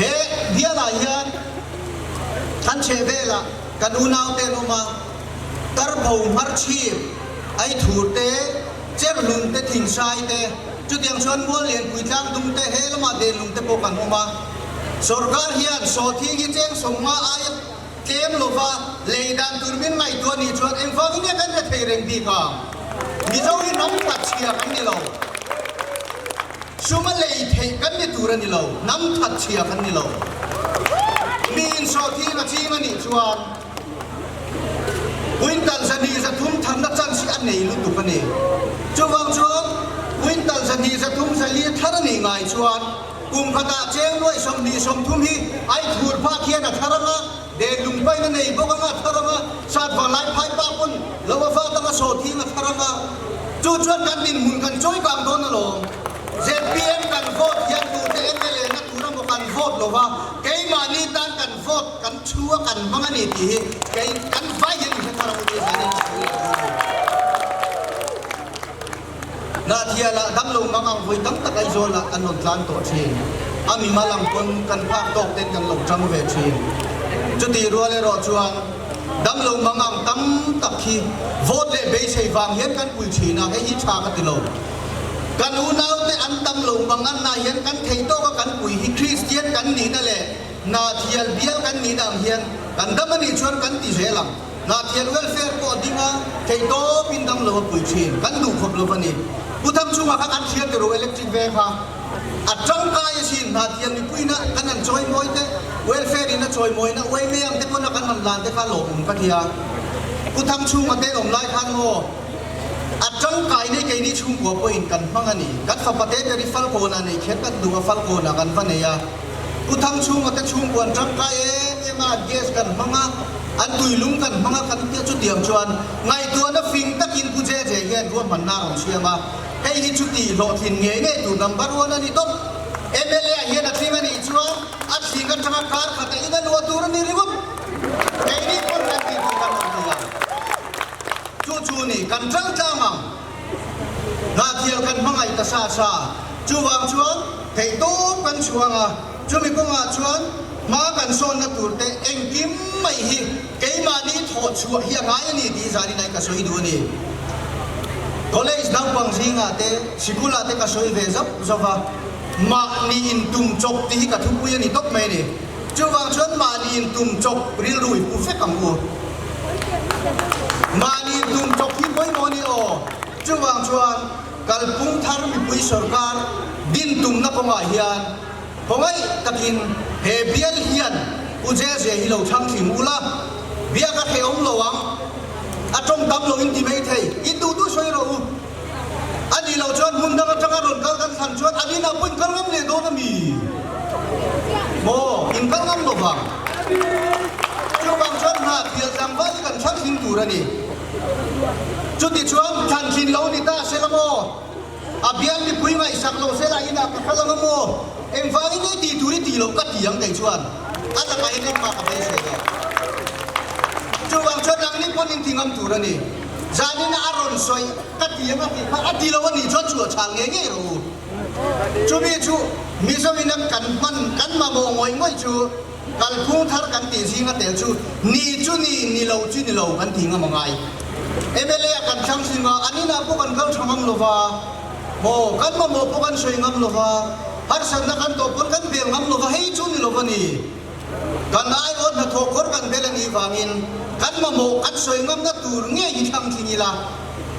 he bialah hian kan chheh velah kan unaute an awm a, Tarbo hmarchhip, Aithur te, Cherhlun te, Thingsai te, chutiang chuan Muallianpui tlangdung te, he lamah Denlung te pawh kan awm a. Sorkar hian sawhthing hi cheng sawmnga aia Tlem lova lei dan tur min ngaihtuah nih chuan engvangin nge kan rethei reng bik ang? Mizo hi hnam thatchhia kan ni lo. Suma lei theih kan ni tur a ni lo, hnam thatchhia kan ni lo. Mi insawhthing a ching a nih chuan quintal 203 tharna chance hi a nei lutuk a ni. Chuvang chuan quintal 203 4 thar a nih ngai chuan Kum khatah cheng nuaih 20 30 hi ai thur phak hian a thar ang a, den lungpain a nei bawk ang a thar ang a, sat vanglai phai pa pawn lo a vat ang a sawhthing a thar ang a, chu chuan kan dinhmun kan chawi kang dawn alawm. Zpm kan vote hian tute mla na tur a maw? kan vote lo va, keimahni tan kan vote kan thu a kan hmang a ni tih hi kei kan vai hian in hre thar ang u tih hian in ka sawi leh dawn a ni. Nahthialah damlo mang ang vawi tam tak Aizawlah an rawn tlan tawh thin. A mimal ang pawn kan phak tawk ten kan lo tang ve thin. Chutih rual erawh chuan damlo mang ang tam tak hi vote leh beisei vang hian kan pui thin a, hei hi tha ka ti lo. Kan unaute an tam lo mang anna hian kan thei tawk a kan pui hi Kristian kan nihna leh Nahthial bial kan nihna ang hian kan dam anih chuan kan ti zel ang. Nahthial welfare pawh a ding a, theihtawp in dam lo a pui thin. Kan duh khawp lo a ni. Pu Thangchhunga kha kan hria tiro electric veng kha a tangkai asin. Nahthial mipuina kan han chawi mawi te, welfare in a chawi mawina uai mai ang te pawn a kan han lan te kha lawmawm ka tia. Pu Thangchhunga te awm lai khan maw a tangkai nei keini chhungkua pawhin kan hmang a ni. Kan fapa te ber hi Falkawn ah nei kher kan duh a, Falkawn ah kan va nei a. Pu Thangchhunga te chhungkua an tangkai em em a, an gas kan hmang a, an tuilum kan hmang a kan tia chutiang chuan ngaihtuahna fing takin Pu JJ hian ruahmanna a rawn siam a, hei hi chuti hlawhtlin ngei ngei tur number one a ni tawp. Mla ah hian a tling a nih chuan a thling atanga kar khat a in a luah tur a ni ringawt. Keini pawn kan tih tur kan rawn ti a, chu chu ni kan tang tlang ang. Hnahtial kan hmangaih ta sa sa. Chuvang chuan theihtawp kan chhuang a, chumi kawngah chuan hma kan sawnna tur te engkim mai hi keimahni thawh chhuah hi a ngai a ni tih zanin ai ka sawi duh a ni. College naupang zingah te, sikulah te ka sawi ve zauh zauh va, mahni intum chawp tih hi ka thupui a ni tawp mai a ni. Chuvang chuan mahni intum chawp rilru i pu vek ang u. Mahni intum chawp hi pawimawh a ni aw. Chuvang chuan kalpung thar mipui sorkar din tumna kawngah hian khawngaih takin he bial hian Pu Jeze hi lo thlang thlim ula, biak a hrehawm lo ang, a tawng tam lo in ti mai thei, in duh duh sawi rawh u. A nih loh chuan hmun dang atanga rawn kal kan thlan chuan an inah pawh in kal ngam leh dawn a mi? Maw, in kal ngam lo vang. Chuvang chuan hna thial tlangval hi kan thlang tling tur a ni. Chutichuan thlan thin lo ni ta se la maw? A bial mipui ngaihsak lo se la inah ka kal ang a maw? Engvangin nge tih tur i tih loh ka ti ang kei chuan a lakah hian engmah ka beisei lo. Chuvang chuan nangni pawn in ti ngam tur a ni. Zanina a rawn sawi ka ti ang a tih kha a ti lo a nih chuan chhuah chhal ngei ngei rawh u. Chumi chu Mizo ina kan hman kan mamawh ngawih ngawih chu kalphung thar kan tih zinga tel chu ni chu ni, ni lo chu ni lo kan ti ngam a ngai. Mla a kan thlang hlim a, an inah pawh kan kal tha ngam lo va, maw kan mamawh pawh kan sawi ngam lo va, harsatna kan tawh pawn kan bel ngam lo va, hei chu ni lo va ni. Kan aiawt hnathawh khawr kan bel a nih vangin kan mamawh kan sawi ngamna tur ngei hi thlang tling ila,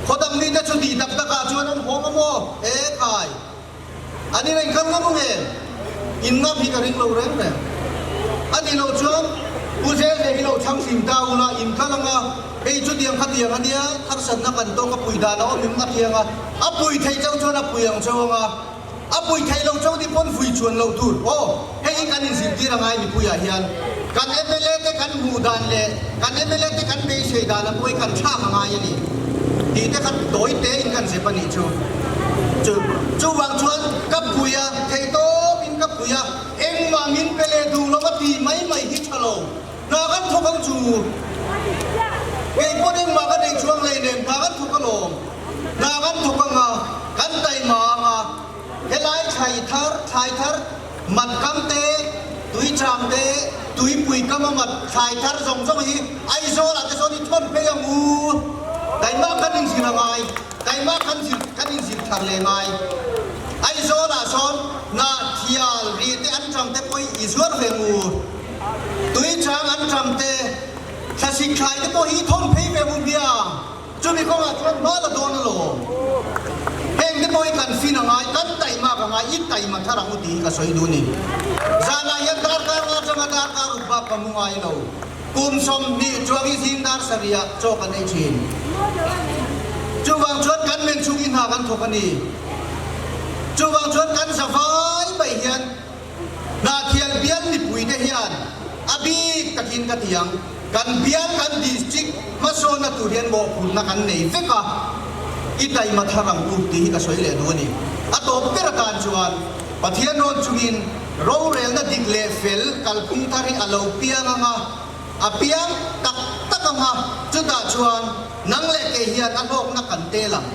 khaw dang mite chu tih tak takah chuan an hawng a maw? E khai! An in engkal ngam ang em? In ngam hi ka ring lo reng reng. A nih loh chuan Pu Zeze hi lo thlang hlim ta ula in kal ang a, hei chutiang khatiang a nia, harsatna kan tawk a pui dan a awm em a thiang a, a pui theih chauh chuan a pui ang chauh ang a. A pui theih lo chauh ni pawn vui chuan loh tur. Aw, hei hi kan inzirtir a ngai mipuiah hian kan mla te kan hmuh dan leh kan mla te kan beisei dan a pawi kan thlak a ngai a ni tih te kha tawi tein kan zep a nih chu. Chu chuvang chuan ka pui a, theihtawp in ka pui a, engmah min pe leh duh lo a tih mai mai hi tha lo. Hna kan thawk ang chu. Kei pawn engmah ka nei chuang lei nen hna kan thawk alawm. Hna kan thawk ang a, kan taima ang a, helai thlai thar, thlai thar, mat kam te, tui cham te, tuipui kam a mat thlai thar zawng zawng hi Aizawl ah te sawn i thawn phei ang u. Taima kan inzir a ngai, taima kan zir, kan inzir thar leh ngai. Aizawl ah sawn hnah thial rih te an cham te pawh hi i zuar ve ang u. Tui chang an cham te, thlasik thlai te pawh hi i thawn phei ve ang u bia. Chumi kawngah chuan hma la dawn alawm. Heng te pawh hi kan fin a ngai, kan taihmak a ngai, i taihma thar ang u tih hi ka sawi duh a ni. Zanah hian darkar nga atanga darkar ruk bak ka mu ngai lo. Kum 20 chuang hi zing dar sarihah chaw kan ei thin. Chuvang chuan kan men chhung i hna kan thawk a ni. Chuvang chuan kan za vai mai hian Hnahthial bial mipuite hian a bik takin ka ti ang, kan bial kan district hmasawnna tur hian mawhphurhna kan nei vek a, i taima thar ang u tih hi ka sawi leh duh a ni. A tawp ber atan chuan Pathian rawn chungin. Rorelna dik leh fel kalphung thar hi a lo piang ang a, a piang tak tak ang a, chutah chuan nang leh kei hian a hlawkna kan tel ang.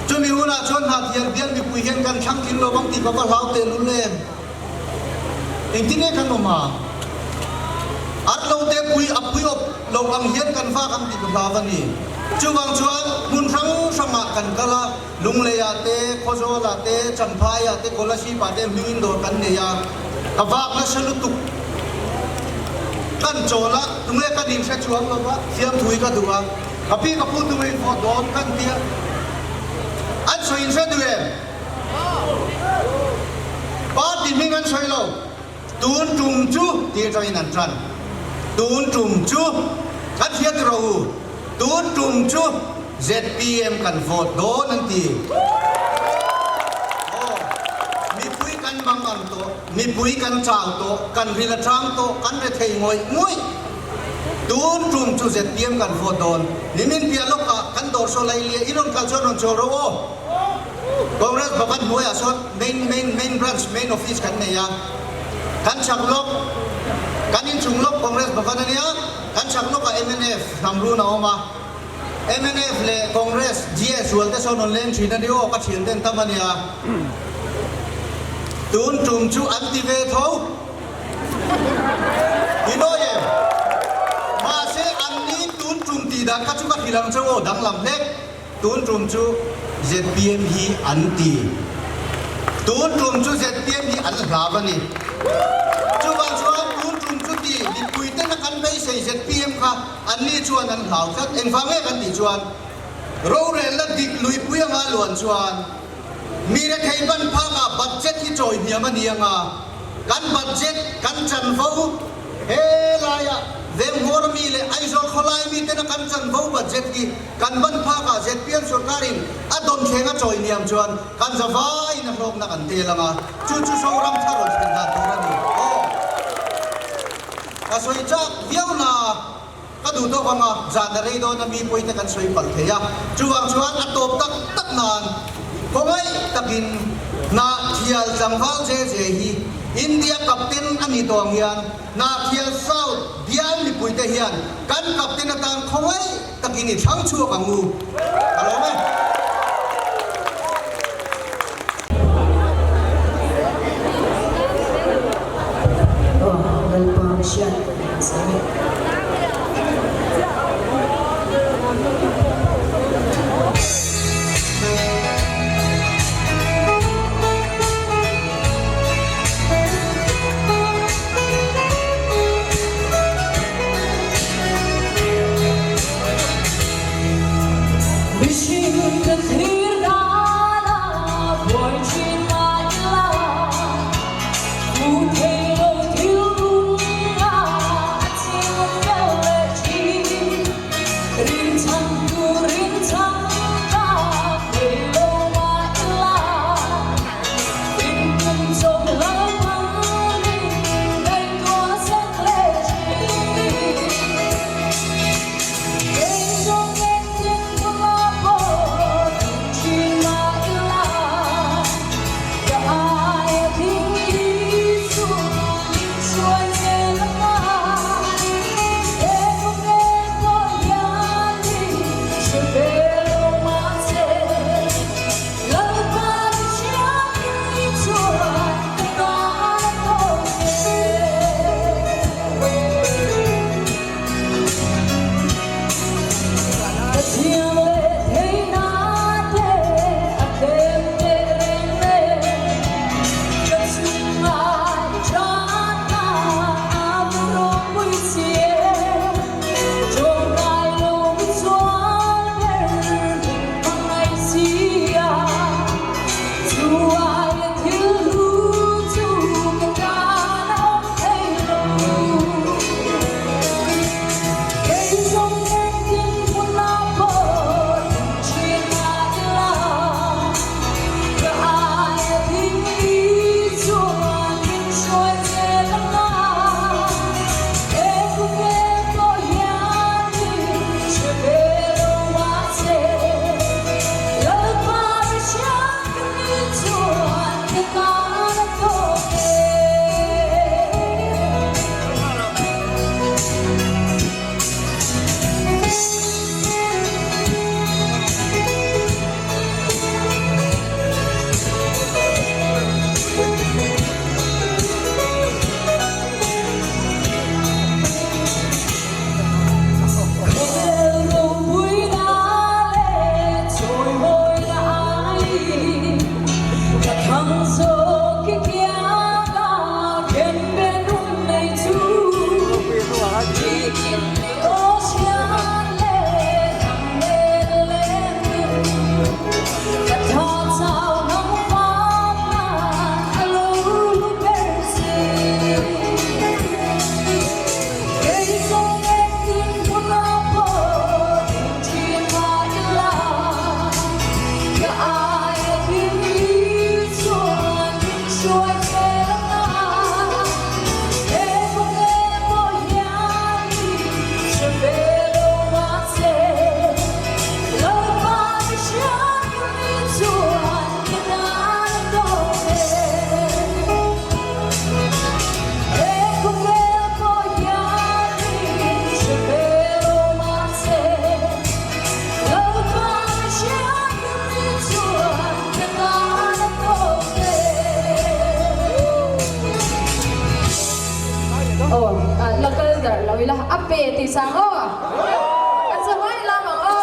Chumi hunah chuan Hnahthial bial mipui hian kan thlang tling lo vang tih ka va hlau tehlul em? Engtin nge kan awm a? At lo te pui a pui awp lo ang hian kan vak ang tih ka hlau a ni. Chuvang chuan hmun hrang hrangah kan kal a, Lungleiah te, Khawzawlah te, Champhaiah te, Kolasipah te hmingin dawr kan nei a, ka vak nasa lutuk. Kan chawl a, tunge kan inhre chuang lo va, fiamthui ka duh a, ka pi ka pu tunge in vote dawn kan tia. An sawi inhre duh em? Party hming an sawi lo. Tun tum chu tih atangin an tan. Tun tum chu kan hriat rawh u. Tun tum chu ZPM kan vote dawn an ti. Aw, mipui kan mang ang tawh, mipui kan chau tawh, kan ril a tang tawh, kan re thei ngawih ngawih. Tun tum chu ZPM kan vote dawn. Nimin piah lawkah kan dawr saw lai lia i rawn kal chuan rawn chawl rawh aw. Congress Bhavan hnuaiah sawn main main main branch main office kan nei a, kan chhak lawk kan inchung lawk Congress Bhavan a nia, kan chhak lawkah mnf hnam run a awm a, mnf leh Congress GS rual te sawn rawn leng thin a ni aw ka thian ten tam a nia, tun tum chu an ti ve tho i nawi em? Mahse an ni tun tum tih dan kha chu ka hrilh ang cheu aw danglam hlek. Tun tum chu zpm hi an ti. Tun tum chu zpm hi an hlau a ni. Chuvang chuan tun tum chu ti mipui tena kan beisei zpm kha anni chuan an hlau tlat. Engvang nge kan tih chuan rorelna dik luipui anga luan chuan mi rethei ban phakah budget hi chawi hniam a ni anga kan budget kan chanvo He laia Venghawr mi leh Aizawl khawlai mi tena kan chanvo budget hi kan ban phakah zpm sorkarin a dawn thleng a chawi hniam chuan kan za vaiin a hlawkna kan tel ang a, chu chu Zoram thar rawn thlen dan tur a ni. Aw. Ka sawi chak viau na ka duh tawk ang a, zan a rei dawn a mi pawite kan sawi palh thei a, chuvang chuan a tawp tak tak nan khawngaih takin Hnahthial tlangval je je hi India captain a nih tawh ang hian Hnahthial South bial mipuite hian kan captain atan khawngaih takin i thlang chhuak ang u. Ka lawm e. Aw Lalpa hriat ang e. Mihring ka thlir dana buai thin mah ila, hmu thei lo thil nunga a ching fel leh thin. Rinchhan tur rinchhan tak nei lo mah ila. Aw, la kal darh lo ila, a pe tih sang aw. Kan zavai lam ang aw.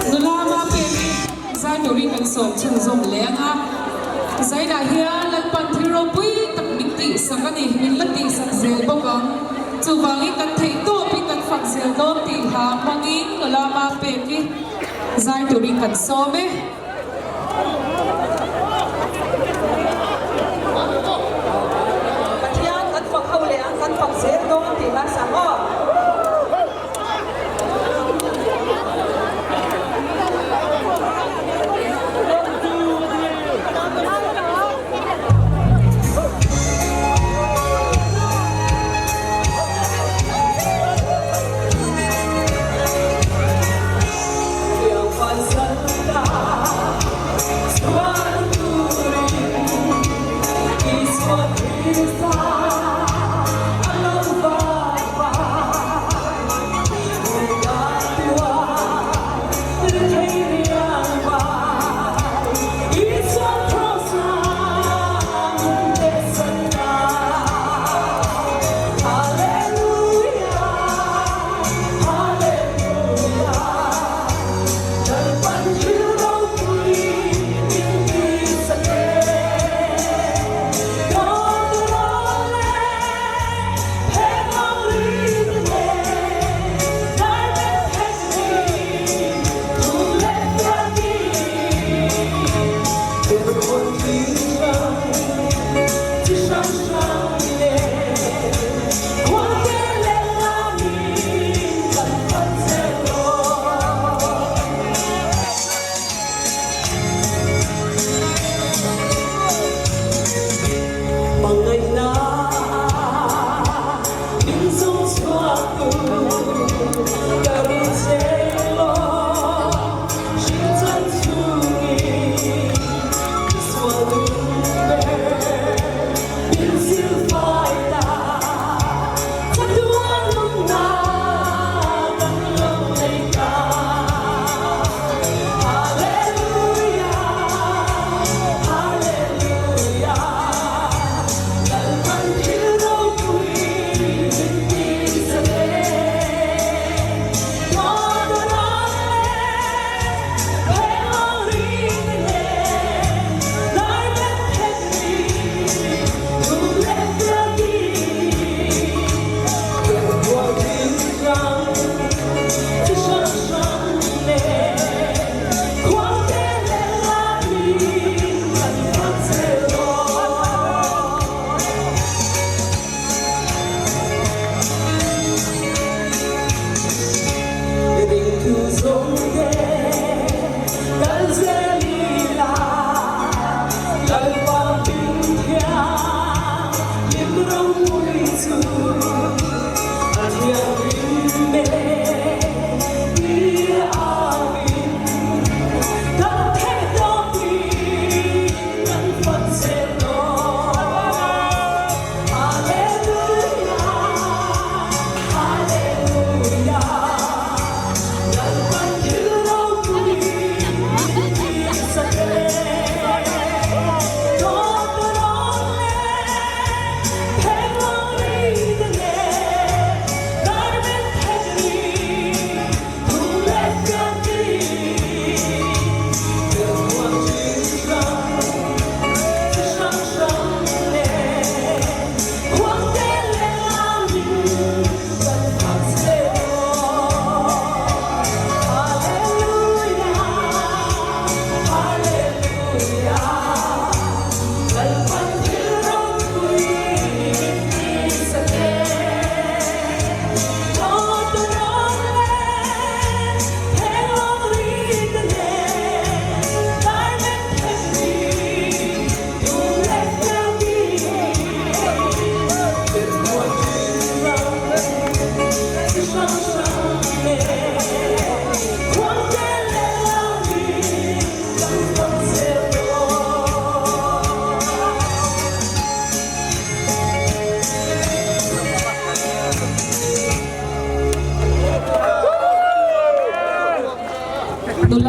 Nula Mapeki zai turin kan sawm chhunzawm leh ang a, zainah hian Lalpan thil ropui tak min tihsak a ni, min la tihsak zel bawk ang. Chuvangin kan theih tawpin kan fak zel dawn tih hla hmangin nula Mapeki zai turin kan sawm e. Pathian kan fak ho leh ang, kan fak zel dawn tih hla sang aw.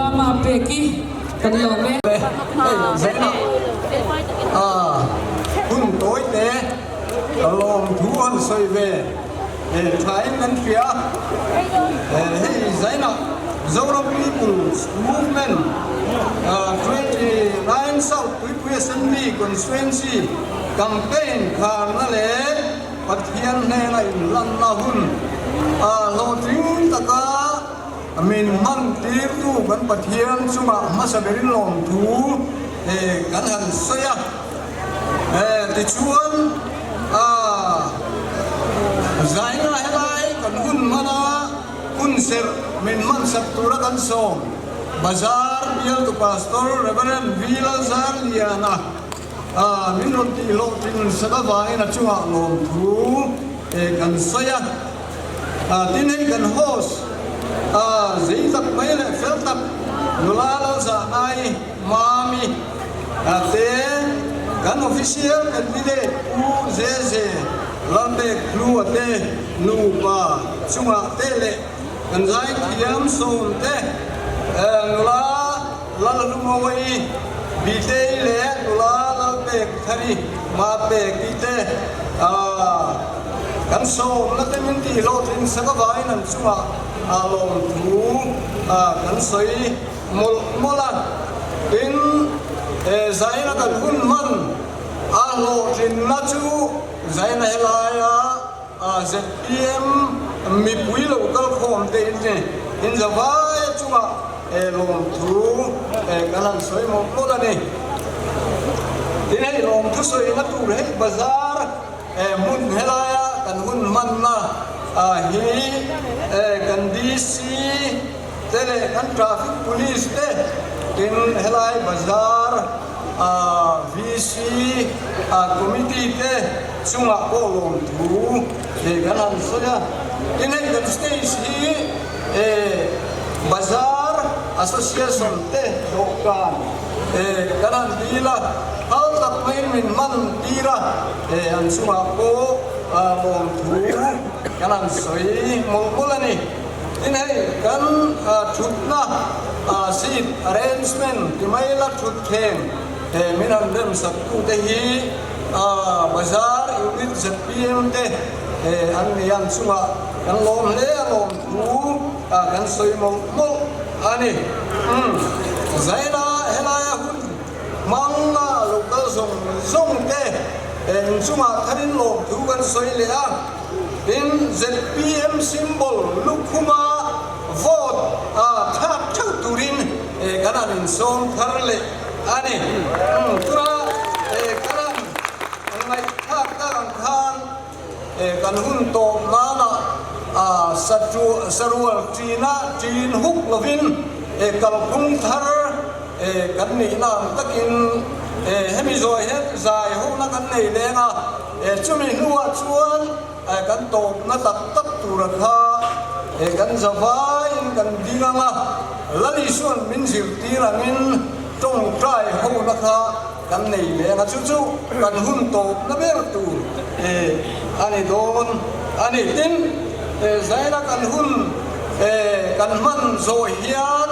Mapeki kan lawm e. Hei Zaina hun tawi te ka lawm thu han sawi ve thain kan hria hei Zaina Zoram People's Movement 29 South Tuipui Assembly Constituency Campaign kharna leh Pathian hnena inlanna hun hlawhtling taka Min hman tirtu kan Pathian chungah hmasa berin lawmthu kan han sawi a. Tichuan, zaina helai kan hun hman a, hun serh min hmansak tura kan sawm Bazar bialtu Pastor Rev. V. Lalzarliana min rawn tih hlawhtling sak avangin a chungah lawmthu kan sawi a. Tin hei kan host zei tak mai leh fel tak nula Lalzahnai Mami te kan official candidate Pu Zeze Lalpek Hlua te nupa chungah te leh kan zaithiam sawm te nula Lalhlumawii Bitei leh nula Lalpek Thari Mapeki te Kan sawmna te min tih hlawhtling sak avangin an chungah lawmthu kan sawi mawlh mawlh a. Tin, Zaina kan hun hman a hlawhtlinna chu Zaina helaia zpm mipui lo kalkhawm te in ni. In zavaia chungah lawmthu kan han sawi mawlh mawlh a ni. Tin, hei lawmthu sawina tur hei bazar Hmun helaia kan hun hmanna hi kan DC te leh kan traffic police te tin helai bazar VC committee te chungah pawh lawmthu kan han sawi a. Tin hei kan stage hi bazar association te dawhkan kan han dil a, phal tak maiin min hman tir a. An chungah pawh lawmthu kan han sawi mawlh mawlh a ni. Tin hei kan thutna seat arrangement ti mai la thut thleng min han remsak tute hi Bazar Unit zpm te an ni a, an chungah kan lawm hle a lawmthu kan sawi mawlh mawlh a ni. Zaina helaia hun Hmanga lo kal zawng zawng te in chungah tharin lawmthu kan sawi leh a, tin zpm symbol lukhuma vote thlak theuh turin kan han insawm thar leh a ni. Tuna kan han ngaihthlak tak ang khan Kan hun tawp nana sarual ṭina ṭin huk lovin kalphung thar kan nihna ang takin hemi zawi hian zai hona kan nei leng a, chumi hnuah chuan kan tawpna tak tak tura kha kan zavaiin kan ding ang a, Lalisuan min zirtir angin tawngtai hona kha Kan nei leng a, chu chu kan hun tawpna ber tur a ni dawn a ni. Tin, Zaina kan hun kan hman zawh hian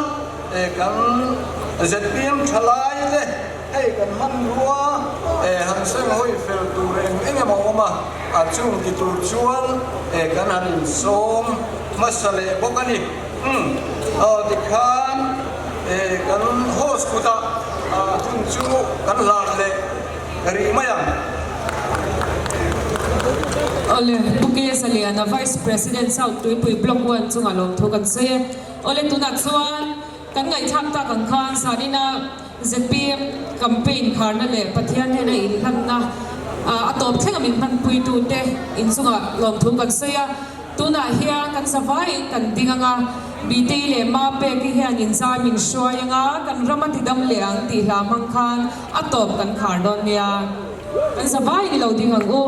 kan zpm thalai te hei kan hmanrua han seng hawi fel tur eng eng emaw a awm a, a chung ti tur chuan kan han insawm hmasa leh bawk a ni. Tikhan kan host kutah hun chu kan hlan leh rih mai ang. Awle, Pu K Zaliana, Vice President, South Tuipui Block 1 chungah lawmthu kan sawi e. Awle, tunah chuan kan ngaihthlak tak ang khan zanina zpm campaign kharna leh Pathian hnena inhlanna a tawp thleng a min hmanpuitute inchungah lawmthu kan sawi a. Tunah hian kan zavaiin kan ding ang a, Bitei leh Mapeki hian inzai min hruai ang a, kan ram a tidam leh ang tih hla hmang khan a tawp kan khar dawn nia. Kan zavaiin i lo ding ang u.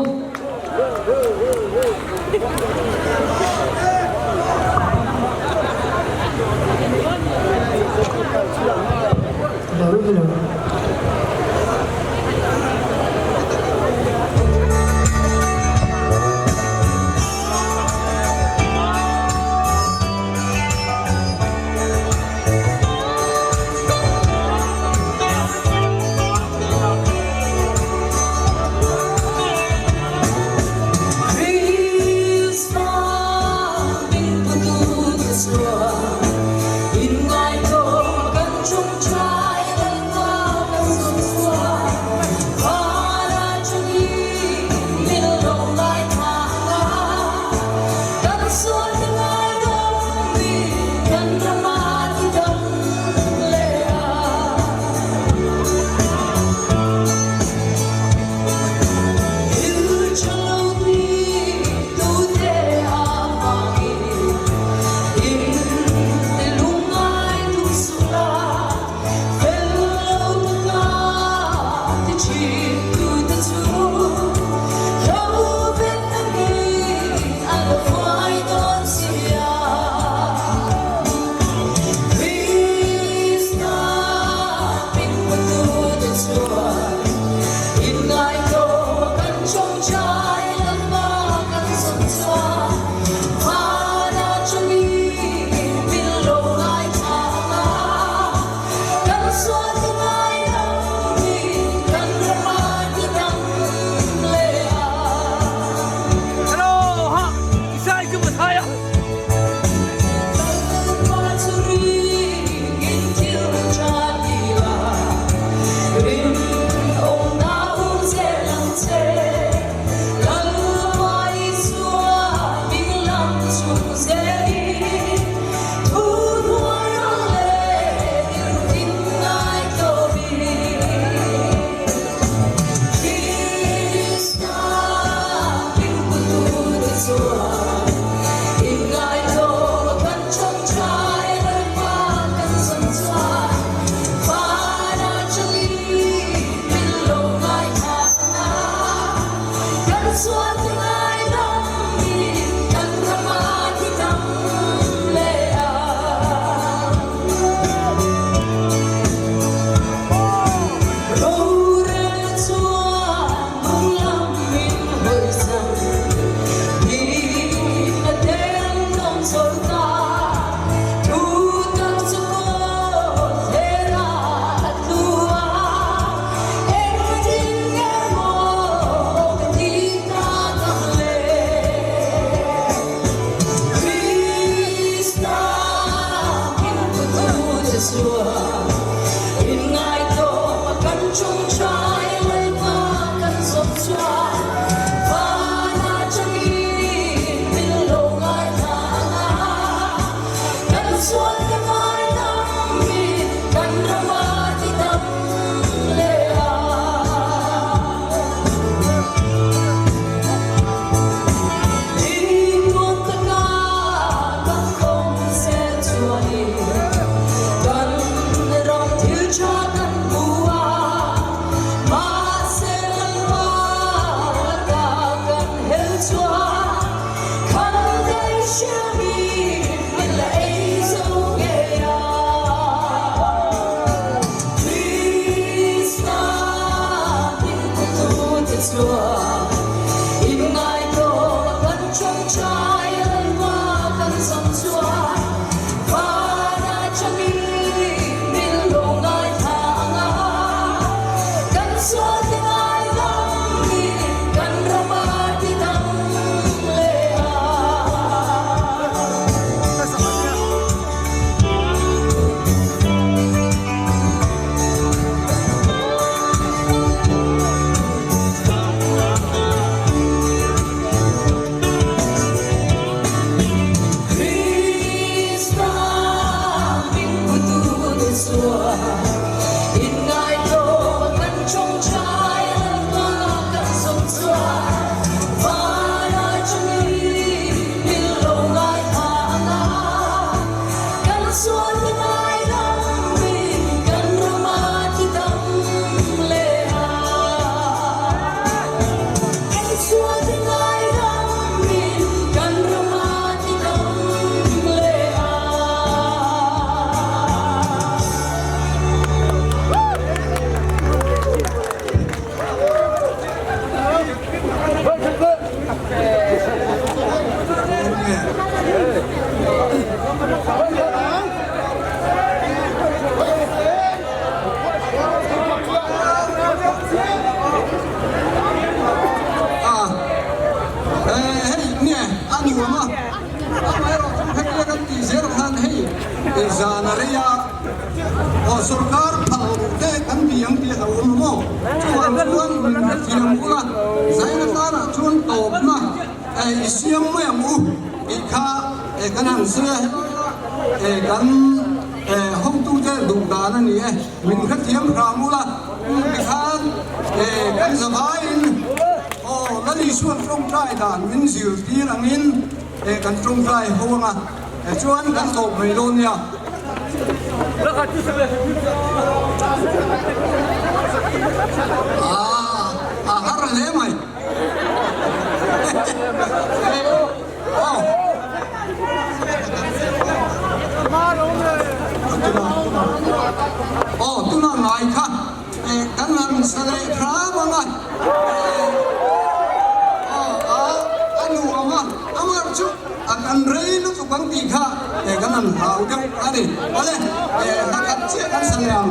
Hello, hello. Kan Zan a rei a, aw sorkar phal loh te kan ti ang tih a hlauhawm maw? Chuvang chuan min hrethiam bula zaina tanah chuan tawpna i siam mai ang u tih kha kan han sawi a, helai a kan hotute duh dan a ni e, min hrethiam hram ula tikhan kan zavaiin aw Lal Isuan tawngtai dan min zirtir angin kan tawngtai ho anga. Chuan kan tawp mai dawn nia. A har hle mai. Aw tuna ngai kha kan han sa leh hram ang a. Aw a nuam a, amar chu. A kan rei lutuk ang tih kha kan han hlau deuh a ni. Awle, hla khat chiah kan sa leh ang.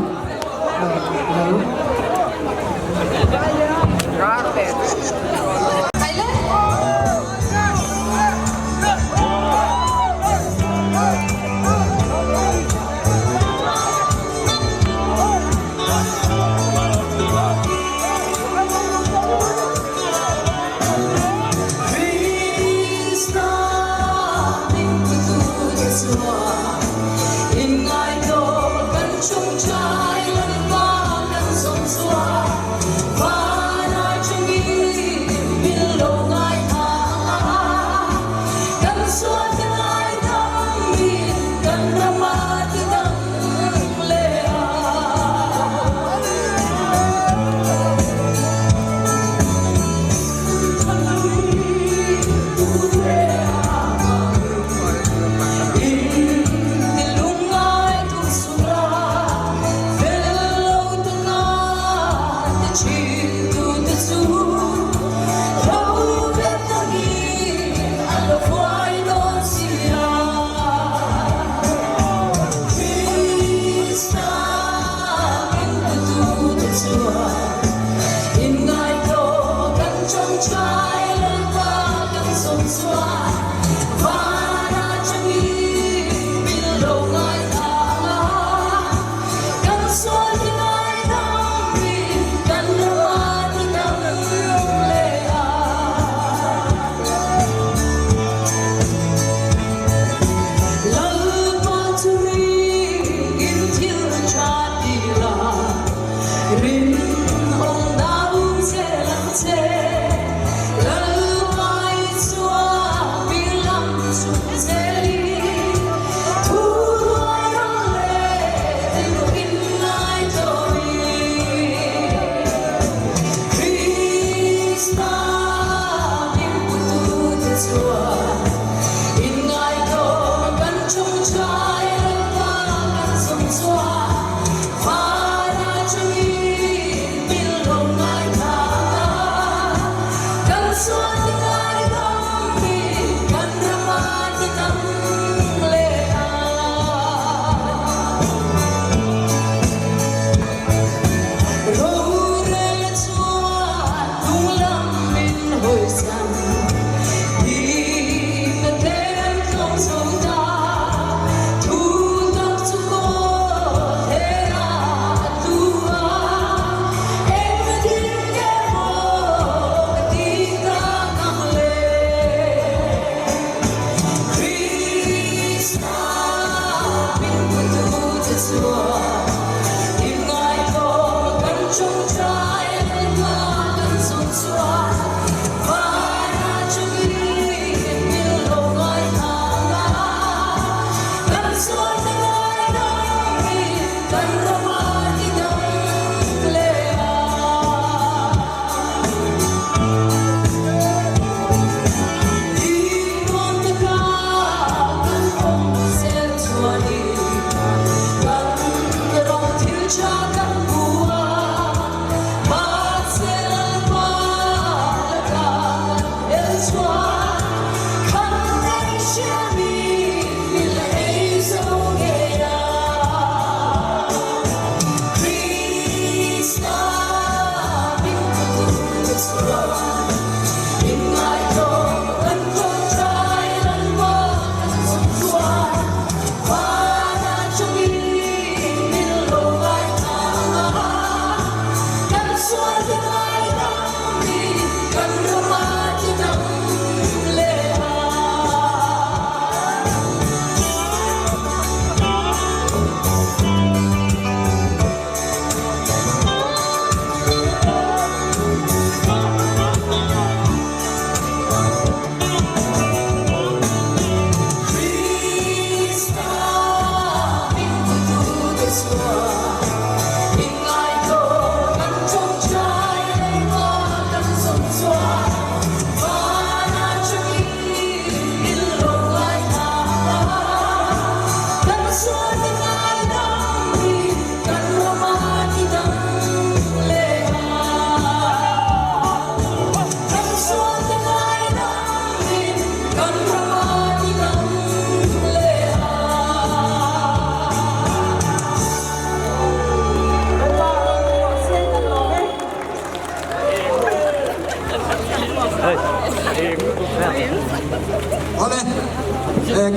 Awle,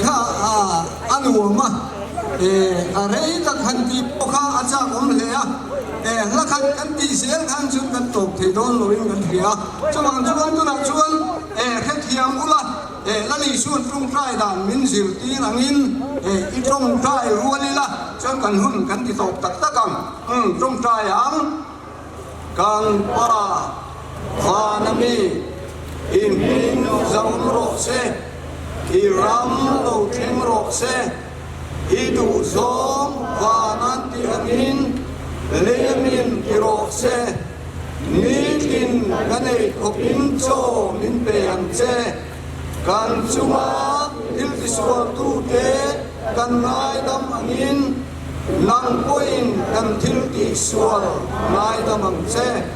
kha a nuam a, a rei tak han tih pawh kha a chak awm hle a, hla khat kan tih zel khan chuan kan tawp thei dawn loin kan hria a, chuvang chuan tunah chuan hrethiam ula Lali Suan tawngtai dan min zirtir angin i tawngtai rual ila chuan kan hun kan ti tawp tak tak ang, tawngtai ang. Kan Pa, Vana mi, i hming zam rawh se, i ram lo thleng rawh se, i duhzawng van an tih angin leiamin ti rawh se, nitin ka nei khawpin chaw min pe ang che, kan chunga thil tisualtute kan ngaidam angin, Nang pawhin kan thil tih sual ngaidam ang che.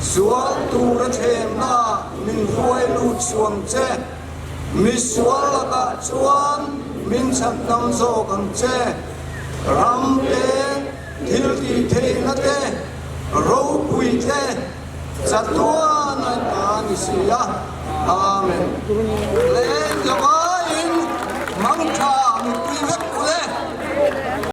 Sual tura thlemna min hruai lut suang che. Mi sual lakah chuan min chhandam zawk ang che. Ram te, thil tih theihna te, ropui te, chatuan a ta ni si a. Amen. Leng zavaiin mangtha mipui vek u le.